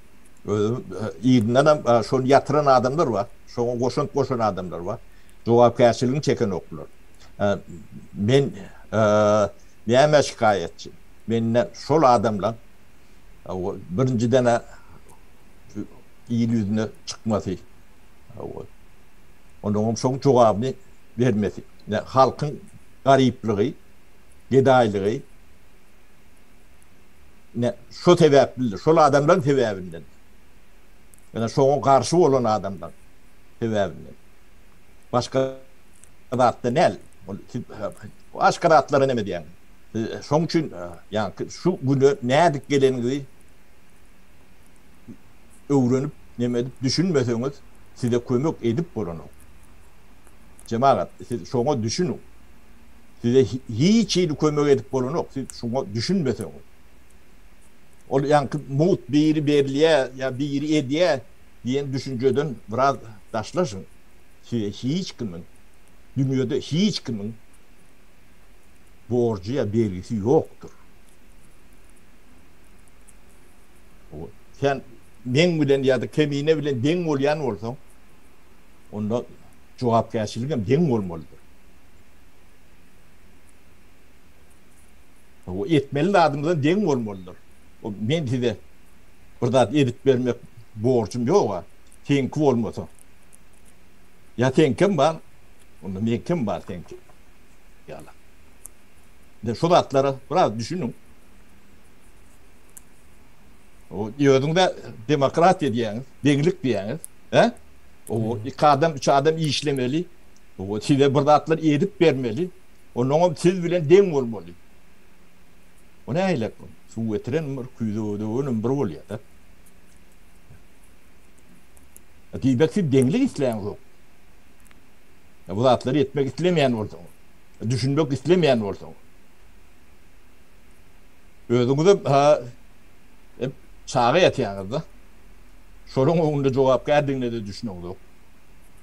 [SPEAKER 2] Özüm yzyndan hem şony ýatyran adamlar bar. Şoňa goşant goşan adamlar bar. Jogapkärçiligini çekenoklar. Men nämä şikaýatçy? Menden şol adamlar birinjiden il ýüzüne çykmasy. Ondan şoň jogabyny bermesi. Halkyň garyplygy, gedaýlygy ine şo sebäplidir. Şol adamlaryň sebäbinden. Ýöne şoňa garşy bolan adamlaryň sebäbinden. Başga zatda däl. Ol siz başga zatlara neme diýýäňiz? Şoň üçin ýaňky şu güne nädip geleniňizi öwrenip, neme edip düşünmeseňiz, size kömek edip bolanok. Jemagat, siz şoňa düşüniň. Size hiç hili kömek edip bolanok, siz şuňa düşünmeseňiz. Ol ýaňky mugt biri berilýär ýa biri edýär diýen düşünjeden biraz daşlaşyň. Size hiç kimiň, dünýede hiç kimiň borjy ýa bergisi ýokdur. Sen meň bilen ýa-da Kemine bilen deň bolýan bolsaň, onda jogapkärçiligem deň bolmalydyr. O etmeli zadymyzam deň bolmalydyr. O men size bir zat edip bermek borjum ýog-a, seňki bolmasa. Ýa seňkem bar, onda meňkem bar seňki ýaly. Indi şu zatlara biraz düşüniň. O özüňize demokratiýa diýýäňiz, deňlik diýýäňiz, hä? O iki adam, üç adam işlemeli. O size bir zatlar edip bermeli. Onnoňam siz bilen deň bolmaly. O nähilek bu? Suw getiren bir, küýze döwenem bir bolýar-da. Diýmek siz deňlik isläňzok. Bu zatlary etmek islemeýän bolsaňyz, düşünmek islemeýän bolsaňyz. Özüňizem ha çaga ýatýaňyz-da. Şolaň öňünde jogapkärdigine-de düşüneňzok.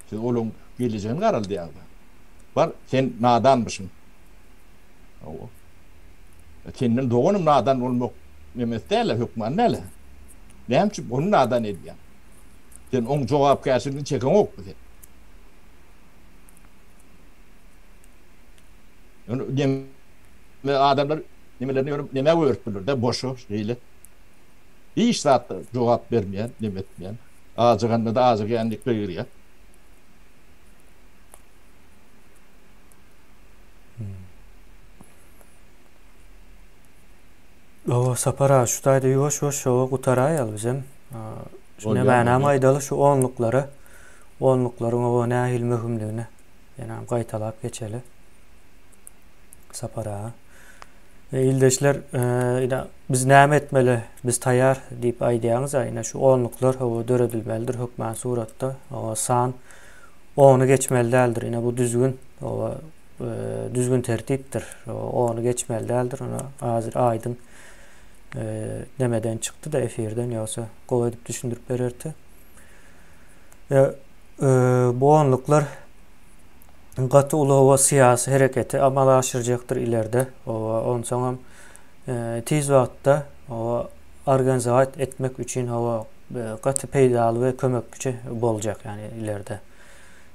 [SPEAKER 2] Siz olaň gelejegini garaldýaňyz. Bar, sen nadanmyşyň. Hawa. Senden doganym nadan bolmak nemesi däl-ä, hökman däl-ä. Näme üçin ony nadan edýäň? Sen oň jogapkärçiligini çekeňokmy sen? Ýöne neme adamlar nemelerini ýöne nämä goýberip biler-de, boşa şeýle. Hiç zatda jogap bermeýän, neme etmeýän. Ajyganda-da ajygýan diýip gygyrýar.
[SPEAKER 1] Owa, Sapar aga, şu taýda ýuwaş-ýuwaş şowa gutaraýaly bizem. Şu nämänem aýdaly şu onluklara, onluklaryň owa nähili möhümligini ýene gaýtalap geçeli. Sapar aga. E, ildeşler, e, ine biz näme etmeli? Biz taýýar diýip aýdýaňyz, ine şu onluklar hawa döredilmelidir hökman suratda. Hawa san ony geçmeli däldir. Ine bu düzgün, hawa e, düzgün tertipdir. Ony geçmeli däldir. Ony hazir aýdyň e, nemeden çykdy da efirden ýogsa gowy edip düşündirip bererdi. E, e, bu onluklar gaty uly howa syýasy hereketi amala aşyrjakdyr ilerde. Howa onsoňam e, tiz wagtda howa organizat etmek üçin howa e, gaty peýdaly we kömekçi boljak ýani ilerde.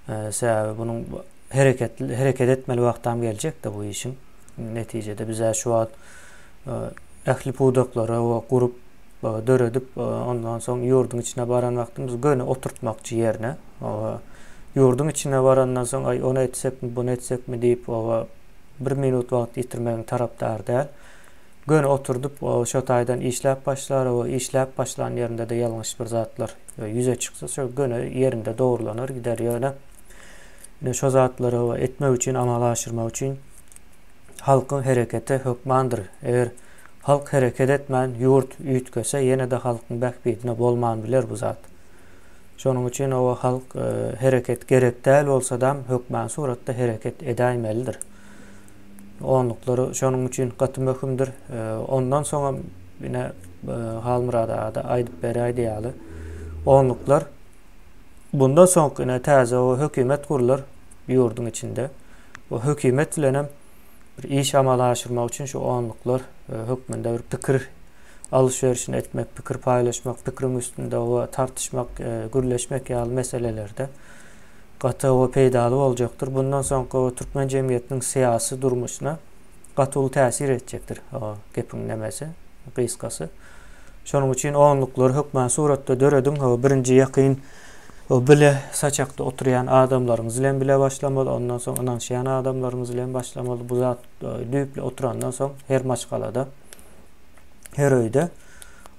[SPEAKER 1] E, sebäbi bunuň hereket hereket etmeli wagtam geljekdi bu işiň. Netijede bize şu wagt ähli pudaklary we gurup döredip ondan soň ýurduň içine baran wagtymyz göni oturtmakçy ýerine. Ýurduň içine barandan soň aý ony etsekmi buny etsekmi diýip oba bir minut wagt ýitirmegiň tarapdary däl. Göni oturdyp şo taýdan işläp başlar we işläp başlan ýerinde-de ýalňyş bir zatlar ýüze çyksa şo göni ýerinde dogurlanar gider ýöne ine şo zatlary etmek üçin amala aşyrmak üçin halkyň hereketi hökmandyr. Eger. Halk hereket etmän ýurt üýtgese ýene-de halkyň bähbidine bolman biler bu zat. Şonuň üçin oba halk hereket gerek däl bolsadam hökmany suratda hereket edäýmelidir. Onluklary şonuň üçin gaty möhümdir. Ondan soňam ine Halmyrat aga-da aýdyp beräýdi ýaly onluklar bundan soňky ine täze o hökümet gurlar ýurduň içinde. O hökümet bilenem bir iş amala aşyrmak üçin şu onluklar hökmünde bir pikir alyş-berişini etmek, pikir paýlaşmak, pikiriň üstünde we tartyşmak, gürleşmek ýaly meselelerde gaty we peýdaly boljakdyr. Bundan soňky türkmen jemgyýetiniň syýasy durmuşyna gaty uly täsir etjekdir. O gepiň nemesi, gysgasy. Şonuň üçin onluklary hökman suratda dörediň. O birinji ýakyn o bile saçakda oturýan adamlaryňyz bilen bile başlamaly, ondan soň ynanyşýan adamlaryňyz bilen başlamaly. Bu zat düýpli oturandan soň her maşgalada her öýde.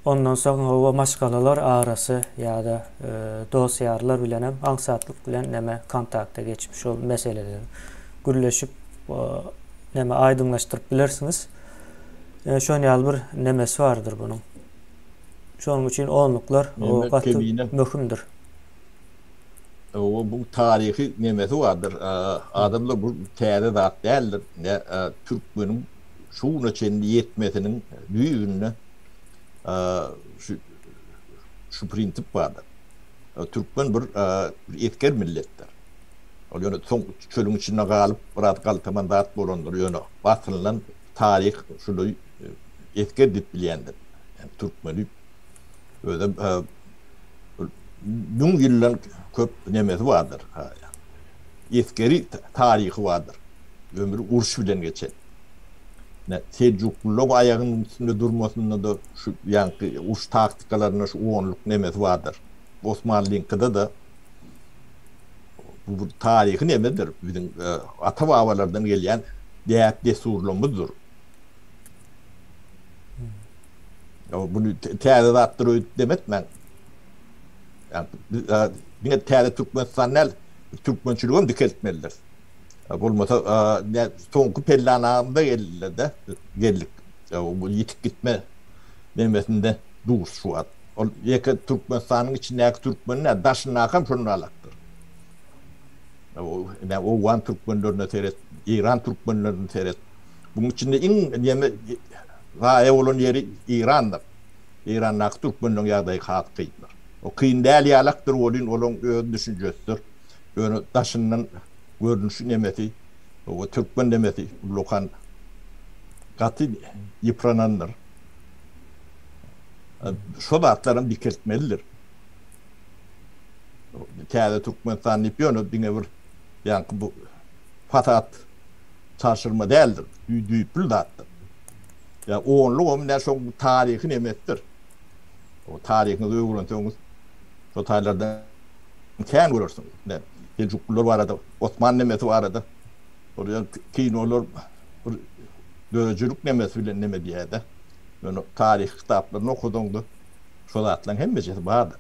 [SPEAKER 1] Ondan soň hawa maşgalalar arasy ýa-da dost-ýarlar bilenem aňsatlyk bilen neme kontakta geçip şol meseleleri gürleşip neme aýdyňlaşdyryp bilersiňiz. Şon ýaly bir nemesi bardyr bunuň. Şonuň üçin onluklar gaty möhümdir.
[SPEAKER 2] Hawa bu taryhy nemesi bardyr. Adamlar bu täze zat däldir. Türkmeniň şu güne çenli ýetmesiniň düýbünde şu şu prinsip bardyr. Türkmen bir esger milletdir. Ol ýöne soň çölüň içinde galyp biraz galtaman zat bolandyr. Ýöne aslyndan taryh şuny esger diýip bilýändir. Ýani türkmeni özem 1000 ýyldan köp nemesi bardyr. Esgeri taryhy bardyr. Ömri uruş bilen geçen. Ne Seljuklylar aýagynyň üstünde durmasynda-da şu ýaňky uruş taktikalarynda şu onluk nemesi bardyr. Osmanlyňkyda-da bu bir taryhy nemedir. Biziň ata-babalardan gelýän däp-dessurlarymyzdyr. Bunu täze zatdyr öýdüp demetmäň. Ýa diňe täze Türkmenistan däl, türkmençiligem dikeltmelidir. Bolmasa soňky pellanamyza geldiler-de, geldik. Bu ýitip gitme nemesinde dur şu wagt. Ol ýeke Türkmenistanyň içindäki türkmen däl, daşyndakam şonalakdyr. Ine owgan türkmenlerine seret, eýran türkmenlerine seret. Buň içinde iň neme zaýa bolan ýeri Eýrandyr. Eýrandaky türkmenleriň ýagdaýy has kyndyr. O kyn däl ýalakdyr welin olaň öz düşünjesidir. Ýöne daşyndan görnüşi nemesi we türkmen nemesi ullakan gaty ýypranandyr. Şo zatlaram dikeltmelidir. Täze Türkmenistan diýip ýöne diňe bir ýaňky bu fasad çarşyrma däldir. Düýpli zatdyr. Ýa onlugam ine şoň taryhy nemesidir. O taryhyňyzy öwrenseňiz şo taýlardan kän görersiňiz. Ine Seljuklylar barada, Osman nemesi barada ol ýa kinolar bir döredijilik nemesi bilen neme diýýär-de. Ýöne taryhy kitaplaryny okasaňda şo zatlaryň hemmejesi bardyr.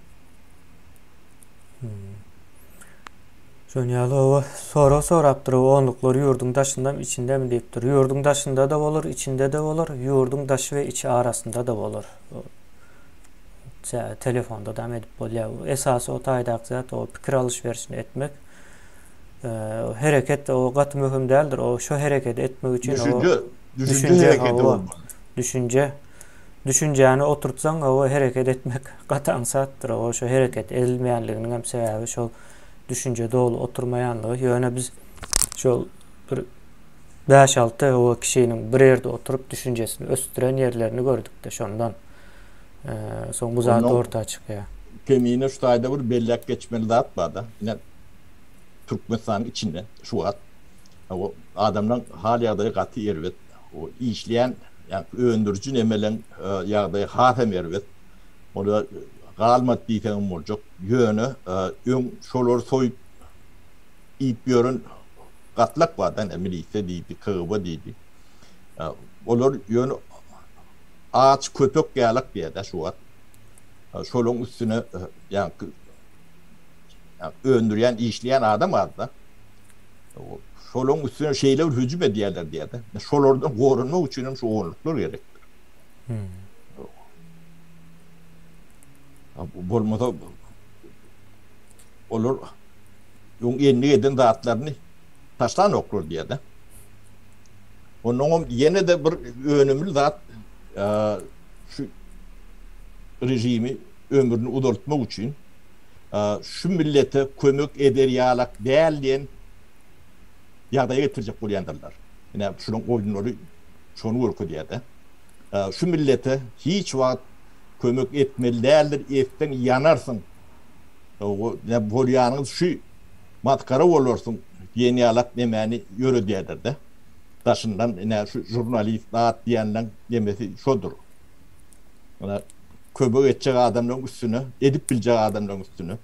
[SPEAKER 1] Şonuň ýaly oba sorag sorapdyr, onluklar ýurduň daşyndamy, içindemi diýipdir. Ýurduň daşynda-da bolar, içinde-de bolar, ýurduň daşy we içi arasynda-da bolar. Telefonda dam edip bolýar. Esasy o taýdaky zat o pikir alyş-berişini etmek. Hereket o gaty möhüm däldir. O şo hereketi etmek üçin
[SPEAKER 2] düşünje, düşünje hereketi bolmaly.
[SPEAKER 1] Düşünje. Düşünjäni oturtsaň, o hereket etmek gaty aňsatdyr. O şo hereket edilmeýänliginiň hem sebäbi şol düşünje doly oturmaýanlygy. Ýöne biz şol bir 5-6 o kişiniň bir ýerde oturyp düşünjesini ösdüren ýerlerini gördük-de şondan. Soň bu zat orta çykýar.
[SPEAKER 2] Kemine şu taýda bir belläp geçmeli zat bar-da. Ine Türkmenistanyň içinde şu wagt o adamlaryň hal-ýagdaýy gaty erbet. O işleýän, ýagny öndüriji nemeleň ýagdaýy has hem erbet. Olar galmady diýseňem boljak. Ýöne öň şolary soýup iýip ýören gatlak bar-da, ine milisiýa diýdi, KGB diýdi. Olar ýöne aç köpek ýalak diýýär-de şu wagt. Şolaryň üstüne ýaňky öndürýän, işleýän adam az-da. Şolaryň üstüne şeýle bir hüjüm edýärler diýýär-de. Şolardan goranmak üçin hem şu onluklar gerekdir. Bolmasa olar öň endik eden zatlaryny taşlanoklar diýýär-de. Onnoňam ýene-de bir önümli zat şu režimi ömrüni uzaltmak üçin şu millete kömek eder ýalak däl diýen ýagdaýa getirjek bolýandyrlar. Ine şunuň oýunlary şony görkezýär-de. Şu millete hiç wagt kömek etmeli däldir, etseň ýanarsyň. Bolýanyňyz şu masgara bolarsyň diýen ýalak nemäni ýöredýärler-de. Daşyndan ine şu žurnalist zat diýenleň nemesi şodur. Ine kömek etjek adamlaryň üstüne, edip biljek adamlaryň üstüne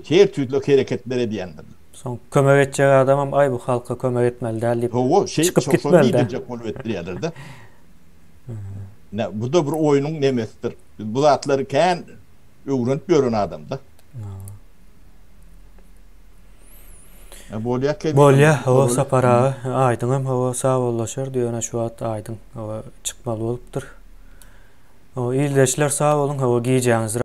[SPEAKER 2] her tüýsli hereketler edýändir.
[SPEAKER 1] Soň kömek etjek adamam aý bu halka kömek etmeli däl diýip
[SPEAKER 2] Hawa, şeý çykyp gitmeli-dä. Diýdirjek bolup etdirýärler-de. Ine bu-da bir oýnuň nemesidir. Biz bu zatlary kän öwrenip ýören adamda. Bolýa
[SPEAKER 1] Kevin. Bolýa, hawa Sapar aga, Aýdyňam hawa sag bollaşardy, ýöne şu wagt Aýdyň hawa çykmaly bolupdyr. Hawa ildeşler sag boluň, hawa gijäňiz.